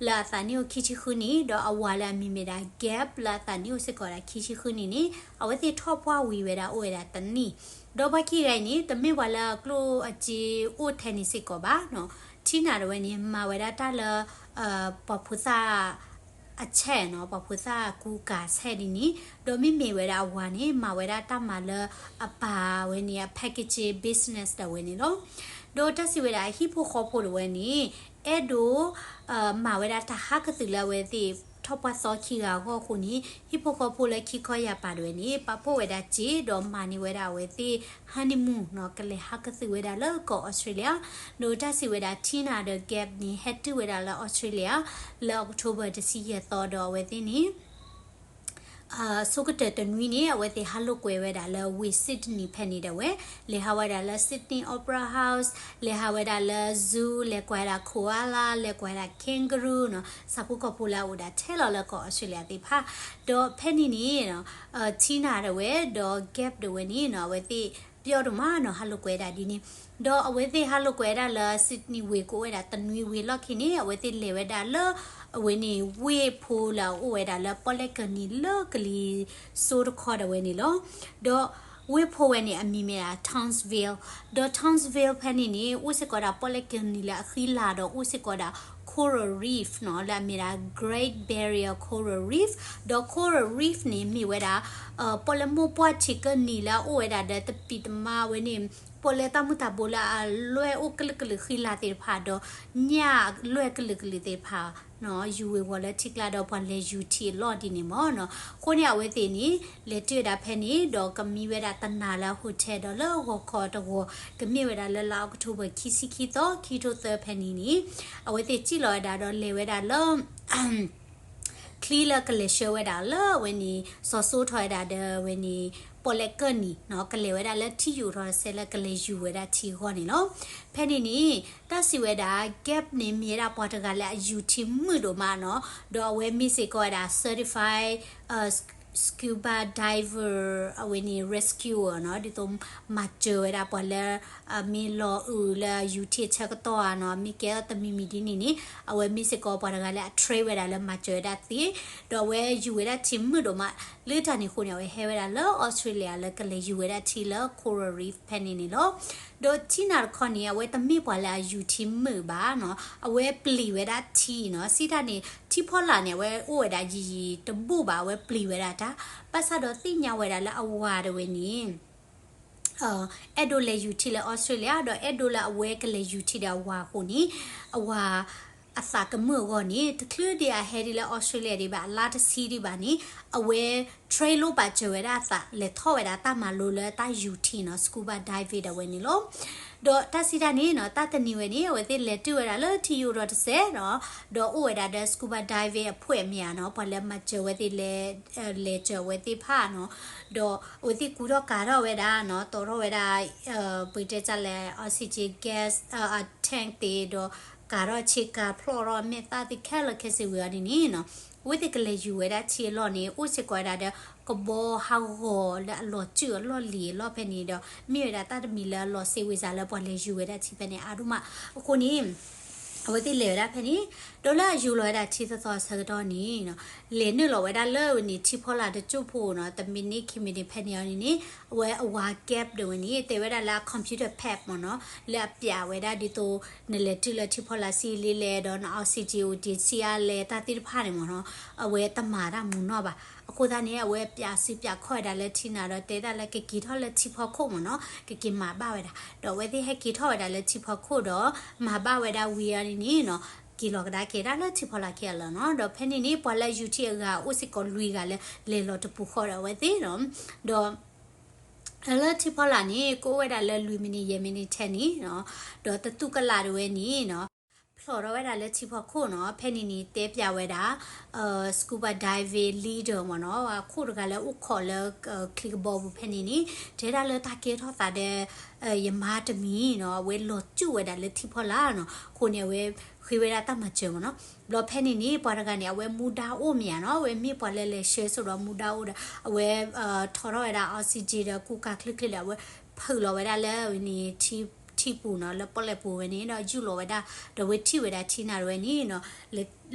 လၢအသးနံၣ်အိၣ်ခံဆံဃုနံၣ် ဒီးအဝၤလၢအမံၤမ့ၢ်ဒၣ် Gab လၢအသးနံၣ်အိၣ်စ့ၢ်ကီးဒၣ်ခံဆံဃုနံၣ်န့ၣ် အဝဲသ့ၣ်ထီၣ်ပှၢ်ဝံၤဝဲဒၣ်အိၣ်ဝဲဒၣ်တနံၣ် ဒီးပှၤခံဂၤအံၤန့ၣ် တမ့ၢ်ပှၤလၢအကျိၣ်အစ့အိၣ်ထဲန့ၣ်စ့ၢ်ကီးဘၣ်နီၤ Tina တဝဲန့ၣ် မၤဝဲဒၣ်တၢ်လၢ ပှၤဖိသၣ်အဆဲးနီၤ ပှၤဖိသၣ်ကူကၤဆဲးဒ်န့ၣ် ဒီးမ့မ့ၢ်ဝဲဒၣ်အဝၤန့ၣ် မၤဝဲဒၣ်တၢ်မၤလၢအပာ်ဝဲန့ၣ် အ packaging business တဝဲန့ၣ်လီၤ. ဒီးတၢ်စံးဝဲဒၣ်အဟံၣ်ဖိဃီဖိတဝဲန့ၣ် အဲၣ်ဒိး မၤဝဲဒၣ်တၢ်ဟးကသုးလၢအဝဲသ့ၣ်ထီၣ်ပှၢ်သီခံဂၤအဂီၢ်အဃိန့ၣ် ဟံၣ်ဖိဃီဖိလၢခံခီယာ်ပၤတဝဲန့ၣ် ပာ်ဖှိၣ်ဝဲဒၣ်စ့ ဒီးမၤန့ၢ်ဝဲဒၣ်အဝဲသ့ၣ် honeymoon နီၤ ကလဲၤဟးကသုးဝဲဒၣ်လၢကီၢ်အီစထြ့လယါ ဒီးတၢ်စံးဝဲဒၣ် Tina ဒီး Gab န့ၣ် ဟဲတုၤဝဲဒၣ်လၢအီစထြ့လယါ လၢ October တဆံယဲၢ်သီဒီးအဝဲသ့ၣ်န့ၣ် အဆိကတၢၢ်တနွံန့ၣ် အဝဲသ့ၣ်ဟးလိာ်ကွဲဝဲဒၣ်လၢဝ့ၢ် Sydney ဖဲန့ၣ်ဒၣ်ဝဲ, လဲၤဟးဝဲဒၣ်လၢ Sydney Opera House, လဲၤဟးဝဲဒၣ်လၢ zoo, လဲၤကွၢ်ဝဲဒၣ် koala, လဲၤကွၢ်ဝဲဒၣ် kangaroo နီၤ, ဆၣ်ဖိကီၢ်ဖိလၢအအိၣ်ဒၣ်ထဲလီၤလၢကီၢ်အီစထြ့လယါသ့ၣ်တဖၣ်, ဒီးဖဲန့ၣ်န့ၣ် Tina ဒၣ်ဝဲ ဒီး Gab ဒၣ်ဝဲန့ၣ်နီၤ အဝဲသ့ၣ်ပျီဒိၣ်မးနီၤ ဟးလိာ်ကွဲဒၣ်ဒ်န့ၣ်, ဒီးအဝဲသ့ၣ်ဟးလိာ်ကွဲဒၣ်လၢ Sydney ဝ့ၢ်ကအိၣ်ဝဲဒၣ်တနွံဝံၤအလီၢ်ခံန့ၣ် အဝဲသ့ၣ်လဲၤဝဲဒၣ်လၢ အဝဲန့ၣ် ဝ့ၢ်ဖိလၢအအိၣ်ဝဲဒၣ်လၢပီၣ်လဲၣ်ကၢၢ်နံၤလၢကလံၤစိးတခီဒၣ်ဝဲန့ၣ်လီၤ. ဒီးဝ့ၢ်ဖိဝဲန့ၣ် အမံၤမ့ၢ်ဒၣ် Townsville, ဒီး Townsville ဖဲန့ၣ်န့ၣ် အိၣ်စ့ၢ်ကီးဒၣ်ပီၣ်လဲၣ်ကၢၢ်နံၤလၢအဃံလၤဒီး အိၣ်စ့ၢ်ကီးဒၣ် coral reef နီၤ လၢအမ့ၢ်ဒၣ် Great Barrier Coral Reef, ဒီး coral reef န့ၣ် မ့ၢ်ဝဲဒၣ် ပီၣ်လဲၣ်မိၢ်ပှၢ်ထံးကၢၢ်နံၤလၢအအိၣ်ဝဲဒၣ်ဒီးတပံာ်တမါဝဲန့ၣ် ပီၣ်လဲၣ်တၢ်မုၢ်တၢ်ဘိလၢအလွဲၢ်အိၣ်ကလုာ်ကလုာ်ဃံလၤသ့ၣ်တဖၣ်ဒီး ညၣ်လွဲၢ်ကလုာ်ကလုာ်သ့ၣ်တဖၣ် ယူၤဝ့ၤဝီၤလၢထံကျါဒီးပှၤလဲၤယူၤထံအလီၢ်ဒ်န့ၣ်မ့ၢ်နီၤ. အဃိန့ၣ် အဝဲသ့ၣ်န့ၣ် လဲၤတုၤဝဲဒၣ်ဖဲန့ၣ် ဒီးကမံဝဲဒၣ်တနၤလၢ hotel ဒီးလၢဂီၤခီတဂီၤ ကမ့ၢ်ဝဲဒၣ်လၢလါအီးကထိဘၢၣ်ခံဆံခံသီ ခံထိသၢဖဲန့ၣ်န့ၣ် အဝဲသ့ၣ်စံၣ်လီၤဝဲဒၣ်ဒီးလဲၤဝဲဒၣ်လၢ ချံလၢကလဲၤဆှၢဝဲဒၣ်လၢအဝဲန့ၣ် စီၤစိထီၣ်ဝဲဒၣ်ဒီးအဝဲန့ၣ် ပီၣ်လဲၣ်ကၢၢ်နံၤနီၤ ကလဲၤဝဲဒၣ်လၢထံယူၤထီၣ်စဲလၢကလဲၤယူၤဝဲဒၣ်ထံအဂီၢ်န့ၣ်လီၤ. ဖဲန့ၣ်န့ၣ် တၢ်စံးဝဲဒၣ် Gab န့ၣ် မ့ၢ်ဝဲဒၣ်ပှၤတဂၤလၢအယူၤထံမုာ်ဒိၣ်မးနီၤ, ဒီးအဝဲမ့ၢ်စ့ၢ်ကီးဝဲဒၣ် certified scuba diver အဝဲန့ၣ် rescuer နီၤ, ဒ်သိးမၤစၢၤဝဲဒၣ်ပှၤလၢ အမ့ၢ်လီၤအုးလၢယူၤထံအဆၢကတီၢ်ဧါနီၤ, မ့ၢ်ကဲထီၣ်တမံၤမံၤဒ်န့ၣ်န့ၣ် အဝဲမ့ၢ်စ့ၢ်ကီးပှၤတဂၤလၢအ train ဝဲဒၣ်လၢမၤစၢၤဝဲဒၣ်သ့, ဒီးအဝဲယူၤဝဲဒၣ်ထံမုာ်ဒိၣ်မး, လၢတၢ်န့ၣ်အဃိန့ၣ် အဝဲဟဲဝဲဒၣ်လၢအီစထြ့လယါလၢကလဲၤယူၤဝဲဒၣ်ထံလၢ coral reef ဖဲန့ၣ်န့ၣ်လီၤ. ဒီးထံနၤတခီန့ၣ် အဝဲတမ့ၢ်ပှၤလၢအယူၤထံမုာ်ဘၣ်နီၤ, အဝဲပျံၤဝဲဒၣ်ထံနီၤ, စံးတၢ်န့ၣ် ထံဖီလာ်န့ၣ် အဝဲအိၣ်ဝဲဒၣ်ယံာ်ယံာ်တဘူၣ်ဘၣ်, အဝဲပျံၤဝဲဒၣ်တၢ်, ဘၣ်ဆၣ်ဒီးသ့ၣ်ညါဝဲဒၣ်လၢအဝၤဒၣ်ဝဲန့ၣ် အဲၣ်ဒိးလဲၤယူၤထံလၢအီစထြ့လယါ, ဒီးအဲၣ်ဒိးလၢအဝဲကလဲၤယူၤထံဒီးအဝၤအဃိန့ၣ် အဝၤ အသးကမုာ်အဂီၢ်န့ၣ် တချုးဒံးအဟဲဒံးလၢအီစထြ့လယါဒံးဘၣ် အလါတဆံဒံးဘၣ်န့ၣ် အဝဲ train လိၣ်ပာ်စၢၤဝဲဒၣ်အသး လဲၤထီၣ်ဝဲဒၣ်တၢ်မၤလိလၢတၢ်ယူၤထံနီၤ, scuba diving ဒၣ်ဝဲန့ၣ်လီၤ. ဒီးတၢ်စံးတၢ်န့ၣ်နီၤ, တၢ်တနံၤဝဲန့ၣ် အဝဲသ့ၣ်လဲၤတုၤဝဲဒၣ်လၢထံယူၤထီၣ်တစဲးနီၤ, ဒီးအိၣ်ဝဲဒၣ်ဒီး scuba diving အဖှဲးမ့ၢ်ဧါနီၤ, ပှၤလၢမၤစၢၤဝဲသ့ၣ်လဲၤ လဲၤစၢၤဝဲသ့ၣ်တဖၣ်နီၤ, ဒီးအဝဲသ့ၣ်ကူထီၣ်ကၤထီၣ်ဝဲဒၣ်နီၤ, တီထီၣ်ဝဲဒၣ် ပတဲတၢ်လဲၣ် oxygen gas tank သ့ၣ်ဒီး ကၤထီၣ်ဆ့ကၤဖျီၣ်ထီၣ်မဲာ်သၣ်သ့ၣ်ခဲလၢာ်ခဲဆ့ဝံၤအီၤဒ်န့ၣ်နီၤ, အဝဲသ့ၣ်ကလဲၤယူၤဝဲဒၣ်ထံအလီၢ်န့ၣ် အိၣ်စ့ၢ်ကီးဝဲဒၣ်ဒီး ကဘီဟးဂီၤလၢအလီၤစုၣ်အလီၢ်လံၤအလီၢ်ဖဲန့ၣ်ဒီး မ့ၢ်ဝဲဒၣ်တၢ်တမံၤလၢအလီၤစ့ဝံၤစးလၢပှၤလဲၤယူၤဝဲဒၣ်ထံဖဲန့ၣ်အါဒိၣ်မး, အဃိန့ၣ် အဝဲသ့ၣ်လဲၤဝဲဒၣ်ဖဲန့ၣ်, ဒီးလၢအယူၤလီၤဝဲဒၣ်ထံသီသီအဆၢကတီၢ်န့ၣ်နီၤ, လဲၤနုာ်လီၤဝဲဒၣ်လၢဝဲန့ၣ် ထံဖီလာ်တစိၢ်ဖိနီၤ, တမံးနံးခံမံးနံးဖဲန့ၣ်အီၤန့ၣ်န့ၣ် အဝဲအဝၤ Gab ဒၣ်ဝဲန့ၣ် တဲဝဲဒၣ်လၢအ computer pad မ့ၢ်နီၤ, လၢအပျးဝဲဒၣ်ဒ်သိး နလဲၤတုၤလၢထံဖီလာ်ဆံးလံလဲၣ် ဒီးန oxygen အိၣ်တ့ၢ်ဆံးအါလဲၣ် တၢ်သ့ၣ်တဖၣ်န့ၣ်မ့ၢ်နီၤ, အဝဲတမၤတၢ်မူနီၢ်ဘၣ်. အဃိသတးန့ၣ် အဝဲပျးစုပျးခီၣ်ဝဲဒၣ်လၢထံနၤဒီး တဲဒၣ်လၢကက့ၤထီၣ်လၢထံဖီခိၣ်မ့ၢ်နီၤ, ကက့ၤမၤဘၣ်ဝဲဒၣ်, ဒီးအဝဲသ့ၣ်ဟဲက့ၤထီၣ်ဝဲဒၣ်လၢထံဖီခိၣ်ဒီး မၤဘၣ်ဝဲဒၣ်ဝံၤအီၤန့ၣ်န့ၣ်နီၤ, က့ၤလီၤကဒါက့ၤဒၣ်လၢထံဖီလာ်ခံအလီၢ်နီၤ, ဒီးဖဲန့ၣ်န့ၣ် ပှၤလၢယူၤထံအဂၤအိၣ်စ့ၢ်ကီးလွံၢ်ဂၤလၢ လဲၤလီၤတပူၤဃီဒီးအဝဲသ့ၣ်နီၤ, ဒီး လၢထံဖီလာ်န့ၣ် ကအိၣ်ဝဲဒၣ်လၢလွံၢ်မံးနံးယဲၢ်မံးနံးထဲန့ၣ်နီၤ, ဒီးတတူၢ်ကလာ်ဒၣ်ဝဲန့ၣ်နီၤ, ဖျိးထီၣ်ဝဲဒၣ်လၢထံဖီခိၣ်နီၤ, ဖဲန့ၣ်န့ၣ် တဲပျးဝဲဒၣ် scuba diving leader မ့ၢ်နီၤ, အခိၣ်တဂၤလၢအိၣ်ခိးလၢ ချံကဘီပူၤဖဲန့ၣ်န့ၣ် တဲဒၣ်လၢတၢ်ကဲထီၣ်သးဒီး ယမါတမံၤနီၤ, အဝဲလီၤစုၣ်ဝဲဒၣ်လၢထံဖီလာ်နီၤ, အဃိန့ၣ် အဝဲဃ့ဝဲဒၣ်တၢ်မၤစၢၤမ့ၢ်နီၤ, ဘျီဖဲန့ၣ်န့ၣ် ပှၤတဂၤန့ၣ် အဝဲမူဒါအိၣ်မ့ၢ်ဧါနီၤ, အဝဲမ့ၢ်ပှၤလၢလဲၤဆှၢစိဒီးမူဒါအိၣ်ဒီး အဝဲ ထီထီၣ်ဝဲဒၣ် oxygen ဒီးကူကၤချ့ချ့ဒီး အဝဲဖုးလီၤဝဲဒၣ်လၢဝဲန့ၣ် ထံပူၤနီၤ, လၢပီၣ်လဲၣ်ပူၤဝဲန့ၣ် ဒီးယူၢ်လီၤဝဲဒၣ်, ဒီးအဝဲထံၣ်ဝဲဒၣ်ထံနၤဒၣ်ဝဲန့ၣ်နီၤ,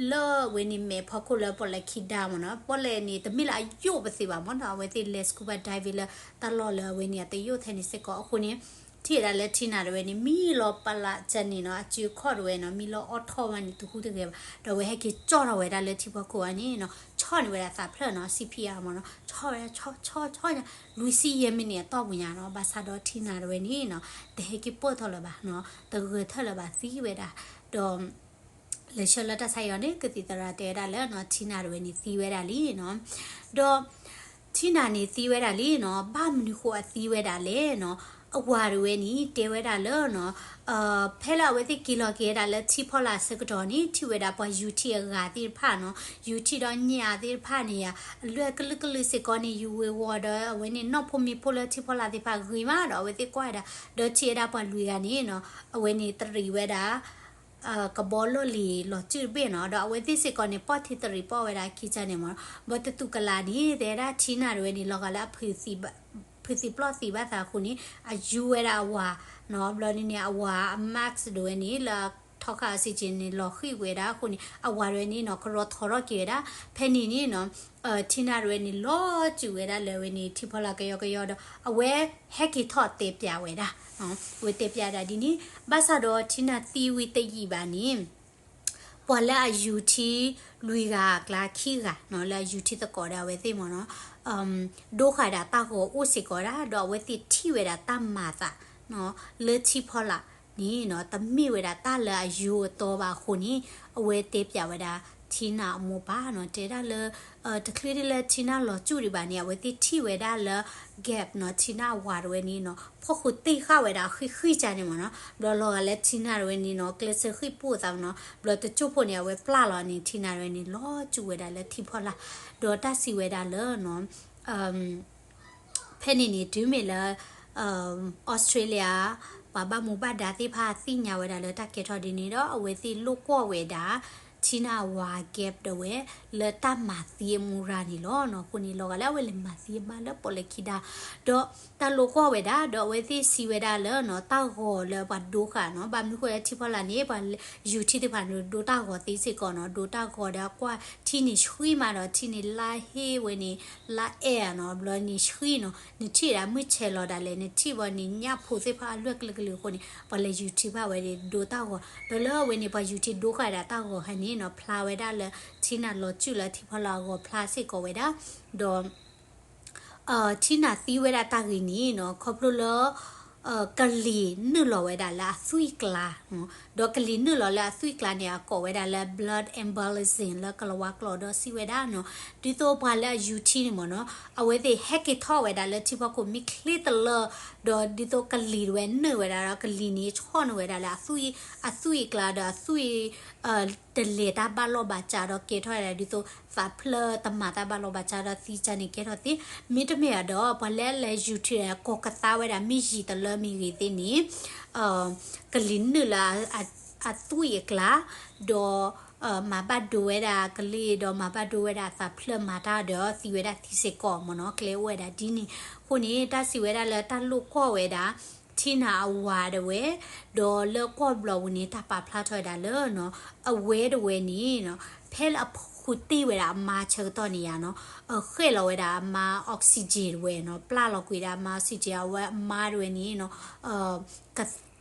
လၢဝဲန့ၣ်မဲာ်ဖီခိၣ်လၢပီၣ်လဲၣ်ခံဒါမ့ၢ်နီၤ, ပီၣ်လဲၣ်န့ၣ် တမ့ၢ်လၢအယိာ်ပသ့ဘၣ်မ့ၢ်နီၤ, အဝဲသ့ၣ်လဲၤ scuba diving လၢတၢ်လီၢ်လၢအဝဲန့ၣ် အတယိာ်ထဲန့ၣ်စ့ၢ်ကီး, အဃိန့ၣ် ထံၣ်ဝဲဒၣ်လၢထံနၤဒၣ်ဝဲန့ၣ် မံလီၤပလးစဲန့ၣ်နီၤ, အစုအခီၣ်ဒၣ်ဝဲနီၤ, မံလီၤအီၣ်ထီၣ်ဝဲန့ၣ် တဟူးတဂဲၤဘၣ်, ဒီးအဝဲဟဲက့ၤကၠီၣ်ထီၣ်ဝဲဒၣ်လၢထံဖီခိၣ်အန့ၣ်နီၤ, ဆီၣ်န့ၢ်ဝဲဒၣ်သးဖျၢၣ်နီၤ, CPR မ့ၢ်နီၤ, ဆီၣ်ဝဲဒၣ် ဆီၣ်ဆီၣ်ဆီၣ်ညါ လွံၢ်ဆံယဲၢ်မံးနံးအတီၢ်ပူၤညါနီၤ, ဘၣ်ဆၣ်ဒီးထံနၤဒၣ်ဝဲန့ၣ်နီၤ, တဟဲက့ၤပၢၢ်ထီၣ်လၢၤဘၣ်နီၤ, တဂၢၢ်ထၢၣ်လၢၤဘၣ် သံဝဲဒၣ်, ဒီး လဲၤဆှၢလၢတၢ်ဆါအံၤအီၤန့ၣ် ကသံၣ်သရၣ်တဲဝဲဒၣ်လၢနီၤ, ထံနၤဒၣ်ဝဲန့ၣ်သံဝဲဒၣ်လံနီၤ, ဒီး ထံနၤန့ၣ်သံဝဲဒၣ်လံနီၤ, ဘၣ်မနုၤဃိအသံဝဲဒၣ်လဲၣ်နီၤ. အဝၤတဝဲန့ၣ် တဲဝဲဒၣ်လၢနီၤ, ဖဲလၢအဝဲသ့ၣ်က့ၤလီၤက့ၤဝဲဒၣ်လၢထံဖီလာ်အဆၢကတီၢ်န့ၣ် ထံၣ်ဝဲဒၣ်ပှၤယူၤထံအဂၤသ့ၣ်တဖၣ်နီၤ, ယူၤထံဒီးညၣ်သ့ၣ်တဖၣ်န့ၣ်ယါ အလွဲၢ်ကလုာ်ကလုာ်စ့ၢ်ကီးန့ၣ် ယူၤဝ့ၤဝီၤဒီး အဝဲန့ၣ်နီၢ်ဖိမံၤဖိလၢထံဖီလာ်သ့ၣ်တဖၣ်ဂ့ၤမးဒီး အဝဲသ့ၣ်ကွၢ်ဝဲဒၣ် ဒီးထံၣ်ဝဲဒၣ်ပှၤလွံၢ်ဂၤန့ၣ်နီၤ, အဝဲန့ၣ်တရံးဝဲဒၣ် ကဘီလီၢ်လံၤလီၤစုၣ်တဘ့ၣ်နီၤ, ဒီးအဝဲသ့ၣ်စ့ၢ်ကီးန့ၣ် ပိာ်ထံတရံးပိာ်ဝဲဒၣ်ခံကန့ၣ်မ့ၢ်နီၤ, ဘၣ်တတူၢ်ကလာ်န့ၣ် တဲဒၣ်ထံနၤတဝဲန့ၣ် လီၤဂာ်လၢအ ဖုးသံပျီၢ်သံဘၣ်သးအဃိန့ၣ် အယူၤဝဲဒၣ်အဝၤနီၤ, ဘျီန့ၣ်န့ၣ် အဝၤအ mask တဝဲန့ၣ် လၢထီခါ oxygen န့ၣ် လီၤဃံးဝဲဒၣ်အဃိန့ၣ် အဝၤတဝဲန့ၣ်နီၤ ကရီထီထီၣ်က့ၤဝဲဒၣ်, ဖဲန့ၣ်န့ၣ်နီၤ ထံနၤတဝဲန့ၣ် လီၤစုၣ်ဝဲဒၣ်လၢအဝဲန့ၣ် ထံဖီလာ်ကယီကယီဒီး အဝဲဟဲက့ၤထီၣ်တဲပၠးဝဲဒၣ်, အဝဲတဲပၠးဒၣ်ဒ်န့ၣ်, ဘၣ်ဆၣ်ဒီးထံနၤသံဝံၤတယံာ်ဘၣ်န့ၣ် ပှၤလၢအယူၤထံလွံၢ်ဂၤအကျါခံဂၤနီၤ လၢအယူၤထံသကိးဒီးအဝဲသ့ၣ်မ့ၢ်နီၤ ဒိဃာ်ဒၣ်တၢ်ဂီၤအိၣ်စ့ၢ်ကီးဒၣ် ဒီးအဝဲသ့ၣ်ထံၣ်ဝဲဒၣ်တၢ်မၤသး လၢထံဖီလာ်န့ၣ်နီၤ တမ့ၢ်ဝဲဒၣ်တၢ်လၢအယိအသီဘၣ်အဃိန့ၣ် အဝဲတဲပၠးဝဲဒၣ်ထံနၤအမိၢ်ပၢ်နီၤ တဲဒၣ်လၢ တချုးဒ်လၢထံနၤလီၤစုၣ်ဒံးဘၣ်န့ၣ် အဝဲသ့ၣ်ထံၣ်ဝဲဒၣ်လၢ Gap နီၤ ထံနၤအဝၤတဝဲန့ၣ်နီၤ ဖီခိၣ်သ့ၣ်ဃာ်ဝဲဒၣ်ဃံဃံကန့ၣ်မ့ၢ်နီၤ ဘျီလီၤဂာ်လၢထံနၤတဝဲန့ၣ်နီၤ ကျဲးစၢးဃံပိၢ်သးမ့ၢ်နီၤ ဘျီတကၠိၢ်ဖိန့ၣ် အဝဲပျၢ်လီၤန့ၣ် ထံနၤတဝဲန့ၣ် လီၤစုၣ်ဝဲဒၣ်လၢထံဖီလာ် ဒီးတၢ်စံးဝဲဒၣ်လၢ ဖဲန့ၣ်န့ၣ် တုၤမ့ၢ်လၢ Australia ပှၤဘၣ်မူဘၣ်ဒါသ့ၣ်တဖၣ်သ့ၣ်ညါဝဲဒၣ်လၢတၢ်ကဲထီၣ်ဒ်န့ၣ်ဒီး အဝဲသ့ၣ်လိာ်ကွီၢ်ဝဲဒၣ် ထံနၤအဝၤ Gap တဝဲ လၢတၢ်မၤသံအမူရၤန့ၣ်လီၤ. အဃိန့ၣ် လီၤဂာ်လၢအဝဲလဲၤမၤသံအမါလၢပီၣ်လဲၣ်ခံဒါ ဒီးတၢ်လိာ်ကွီၢ်ဝဲဒၣ် ဒီးအဝဲသ့ၣ်စံးဝဲဒၣ်လၢ တၢ်ဂီၤလၢပှၤဒိဃာ်နီၤ ဘၣ်မနုၤဃိလၢထံဖီလာ်န့ၣ် ပှၤယူၤထံသ့ၣ်တဖၣ်န့ၣ် ဒိတၢ်ဂီၤသ့စ့ၢ်ကီးနီၤ ဒိတၢ်ဂီၤဒီးကွၢ်ထံန့ၣ်ဆှံမးဒီး ထံန့ၣ်လါဟ့ဝဲန့ၣ် လါအဲၣ်နီၤ ဘျီန့ၣ်ဆှံနီၤ နထံၣ်ဒၣ်မုၢ်ဆဲးလီၤဒၣ်လဲာ် နထံၣ်ဘၣ်န့ၣ် ညၣ်ဖိသ့ၣ်တဖၣ်အလွဲၢ်ကလုာ်ကလုာ်အဃိန့ၣ် ပှၤလဲၤယူၤထံဘၣ်ဝဲန့ၣ် ဒိတၢ်ဂီၤ ဒီးလၢအဝဲန့ၣ် ပှၤယူၤထံဒိဃာ်ဒၣ်တၢ်ဂီၤဟဲန့ၣ်နီၤ ဖျါဝဲဒၣ်လၢ ထံနၤလီၤစုၣ်လၢထံဖီလာ်အဂီၤဖျါစ့ၢ်ကီးဝဲဒၣ် ဒီး ထံနၤသံဝဲဒၣ်တၢ်ဂ့ၢ်န့ၣ်နီၤ ခီဖျိလၢ ကလံၤနုာ်လီၤဝဲဒၣ်လၢအသွံၣ်အကျါ, ဒီးကလံၤနုာ်လီၤလၢအသွံၣ်အကျါန့ၣ် အကိးဝဲဒၣ်လၢ blood embolism လၢကလၤဝါကျိာ်ဒီးစံးဝဲဒၣ်နီၤ, ဒ်သိးပှၤလၢအယူၤထံန့ၣ်မ့ၢ်နီၤ အဝဲသ့ၣ်ဟဲက့ၤထီၣ်ဝဲဒၣ်လၢထံဖီခိၣ်မ့ၢ်ချ့တလၢ ဒီးဒ်သိးကလံၤတဝဲနုာ်ဝဲဒၣ်ဒီး ကလံၤန့ၣ်ဆီၣ်နုာ်ဝဲဒၣ်လၢအသွံၣ်အကျါဒီးအသွံၣ် တလဲၤတၢ်ဘၣ်လီၢ်ဘၣ်စးဒီးကဲထီၣ်ဝဲဒၣ်ဒ်သိးသးဖျၢၣ်တမၤတၢ်ဘၣ်လီၢ်ဘၣ်စးဒီးသံကန့ၣ်ကဲထီၣ်သ့, မ့တမ့ၢ်ဘၣ်ဒီး ပှၤလၢလဲၤယူၤထံ ကိးကသါဝဲဒၣ်မ့ၢ်ယံာ်တလၢမ့ၢ်ဂ့ၤသ့ၣ်န့ၣ် ကလံၤနုာ်လၢအသွံၣ်အကျါ ဒီး မၤဘၣ်ဒိဝဲဒၣ်ကလံၤ ဒီးမၤဘၣ်ဒိဝဲဒၣ်အသးဖျၢၣ်မၤတၢ်ဒီးသံဝဲဒၣ်သံစ့ၢ်ကီးမ့ၢ်နီၤ, ကျဲအိၣ်ဝဲဒၣ်ဒ်န့ၣ်, အဃိန့ၣ် တၢ်စံးဝဲဒၣ်လၢတၢ်လိာ်ကွီၢ်ဝဲဒၣ် ထံနၤအဝၤတဝဲ, ဒီးလၢကွီၢ်ဘျီပူၤန့ၣ် တၢ်ပာ်ဖျါထီၣ်ဝဲဒၣ်လၢ အဝဲတဝဲန့ၣ် ဖဲလၢအဃုတ့ၢ်ဝဲဒၣ်အမါဆၢကတီၢ်န့ၣ်ယါနီၤ, ဃဲၣ်လီၤဝဲဒၣ်အမါ oxygen တဝဲနီၤ, ပျၢ်လီၤကွံာ်ဒၣ်အမါ oxygen အဝဲအမါတဝဲန့ၣ်နီၤ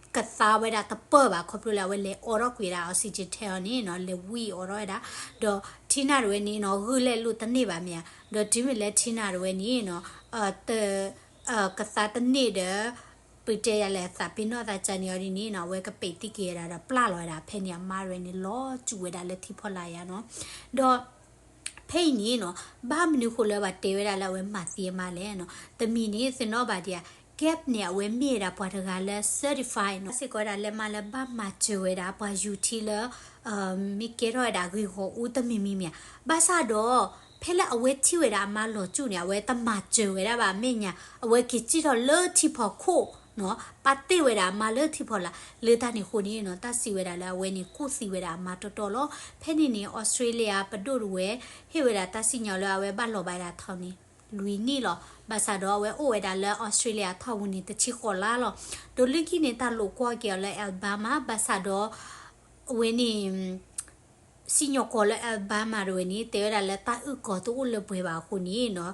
ကသါဝဲဒၣ်တပၢၢ်ဘၣ် ခီဖျိလၢအဝဲလဲၤအိးထီၣ်ကွံာ်ဒၣ် oxygen ထဲအီၤန့ၣ်နီၤ, လဲၤဝံၣ်အိးထီၣ်ဝဲဒၣ်, ဒီးထံနၤတဝဲန့ၣ်နီၤ ဂုာ်လဲၤလိာ်တန့ၢ်ဘၣ်မ့ၢ်ဧါ, ဒီးတုၤမ့ၢ်လၢထံနၤတဝဲန့ၣ်နီၤ တ ကသါတန့ၢ်ဒီး ပတဲယၤလဲၣ် သးပ့ၤနီၣ်သးကန့ၣ်အီၤဒ်န့ၣ်နီၤ, အဝဲကပဲာ်တံၢ်က့ၤဝဲဒၣ်ဒီးပျၢ်လီၤဝဲဒၣ်, ဖဲန့ၣ်အမါတဝဲန့ၣ် လီၤစူၣ်ဝဲဒၣ်လၢထံဖီလာ်ယါနီၤ, ဒီး ဖဲအံၤန့ၣ်နီၤ ဘၣ်မနုၤဃိလၢပှၤတဲဝဲဒၣ်လၢအဝဲမၤသံအမါလဲၣ်နီၤ, တမံၤန့ၣ် သ့ၣ်နီၣ်ဘၣ်ဒံးဧါ, Gap န့ၣ် အဝဲမ့ၢ်ဝဲဒၣ်ပှၤတဂၤလၢ certified နီၤ, စ့ၢ်ကီးဝဲဒၣ်လၢမါလၢဘၣ်မၤစၢၤဝဲဒၣ် ပှၤယူၤထံလၢ မ့ၢ်ကဲထီၣ်ဝဲဒၣ်ဂ့ၢ်ဂီၢ်အူတမံၤမံၤမ့ၢ်ဧါ, ဘၣ်ဆၣ်ဒီး ဖဲလၢအဝဲထံၣ်ဝဲဒၣ်အမါလီၤစူၣ်န့ၣ် အဝဲတမၤစၢၤဝဲဒၣ်ဘၣ်အမဲာ်ညါ, အဝဲက့ၤစံၣ်ထီၣ်လၢထံဖီခိၣ်နီၤ, ပာ်တ့ၢ်ဝဲဒၣ်အမါလၢထံဖီလာ်, လၢတၢ်န့ၣ်အဃိန့ၣ်နီၤ တၢ်စံးဝဲဒၣ်လၢအဝဲန့ၣ် ကူၣ်သံဝဲဒၣ်အမါတီတီလီၤ, ဖဲန့ၣ်န့ၣ် Australia ပဒိၣ်တဝဲ ဟ့ၣ်ဝဲဒၣ်တၢ်စံၣ်ညီၣ်လၢအဝဲဘၣ်လီၤဘၣ်ဒၣ်ထီၣ်န့ၣ် လွံၢ်နံၣ်လီၤ, ဘၣ်ဆၣ်ဒီးအဝဲအိၣ်ဝဲဒၣ်လၢ Australia ထီၣ်ပူၤန့ၣ် တဆံဃိးလါလီၤ, ဒီးလၢခံန့ၣ် တၢ်လိာ်ကွီၢ်က့ၤအီၤလၢ Alabama ဘၣ်ဆၣ်ဒီး အဝဲန့ၣ် စံၣ်ညီၣ်ကွီၢ်လၢ Alabama တဝဲန့ၣ် တဲဝဲဒၣ်လၢတၢ်အုၣ်ကီၤတအိၣ်လၢပှဲၤဘၣ်အဃိန့ၣ်နီၤ,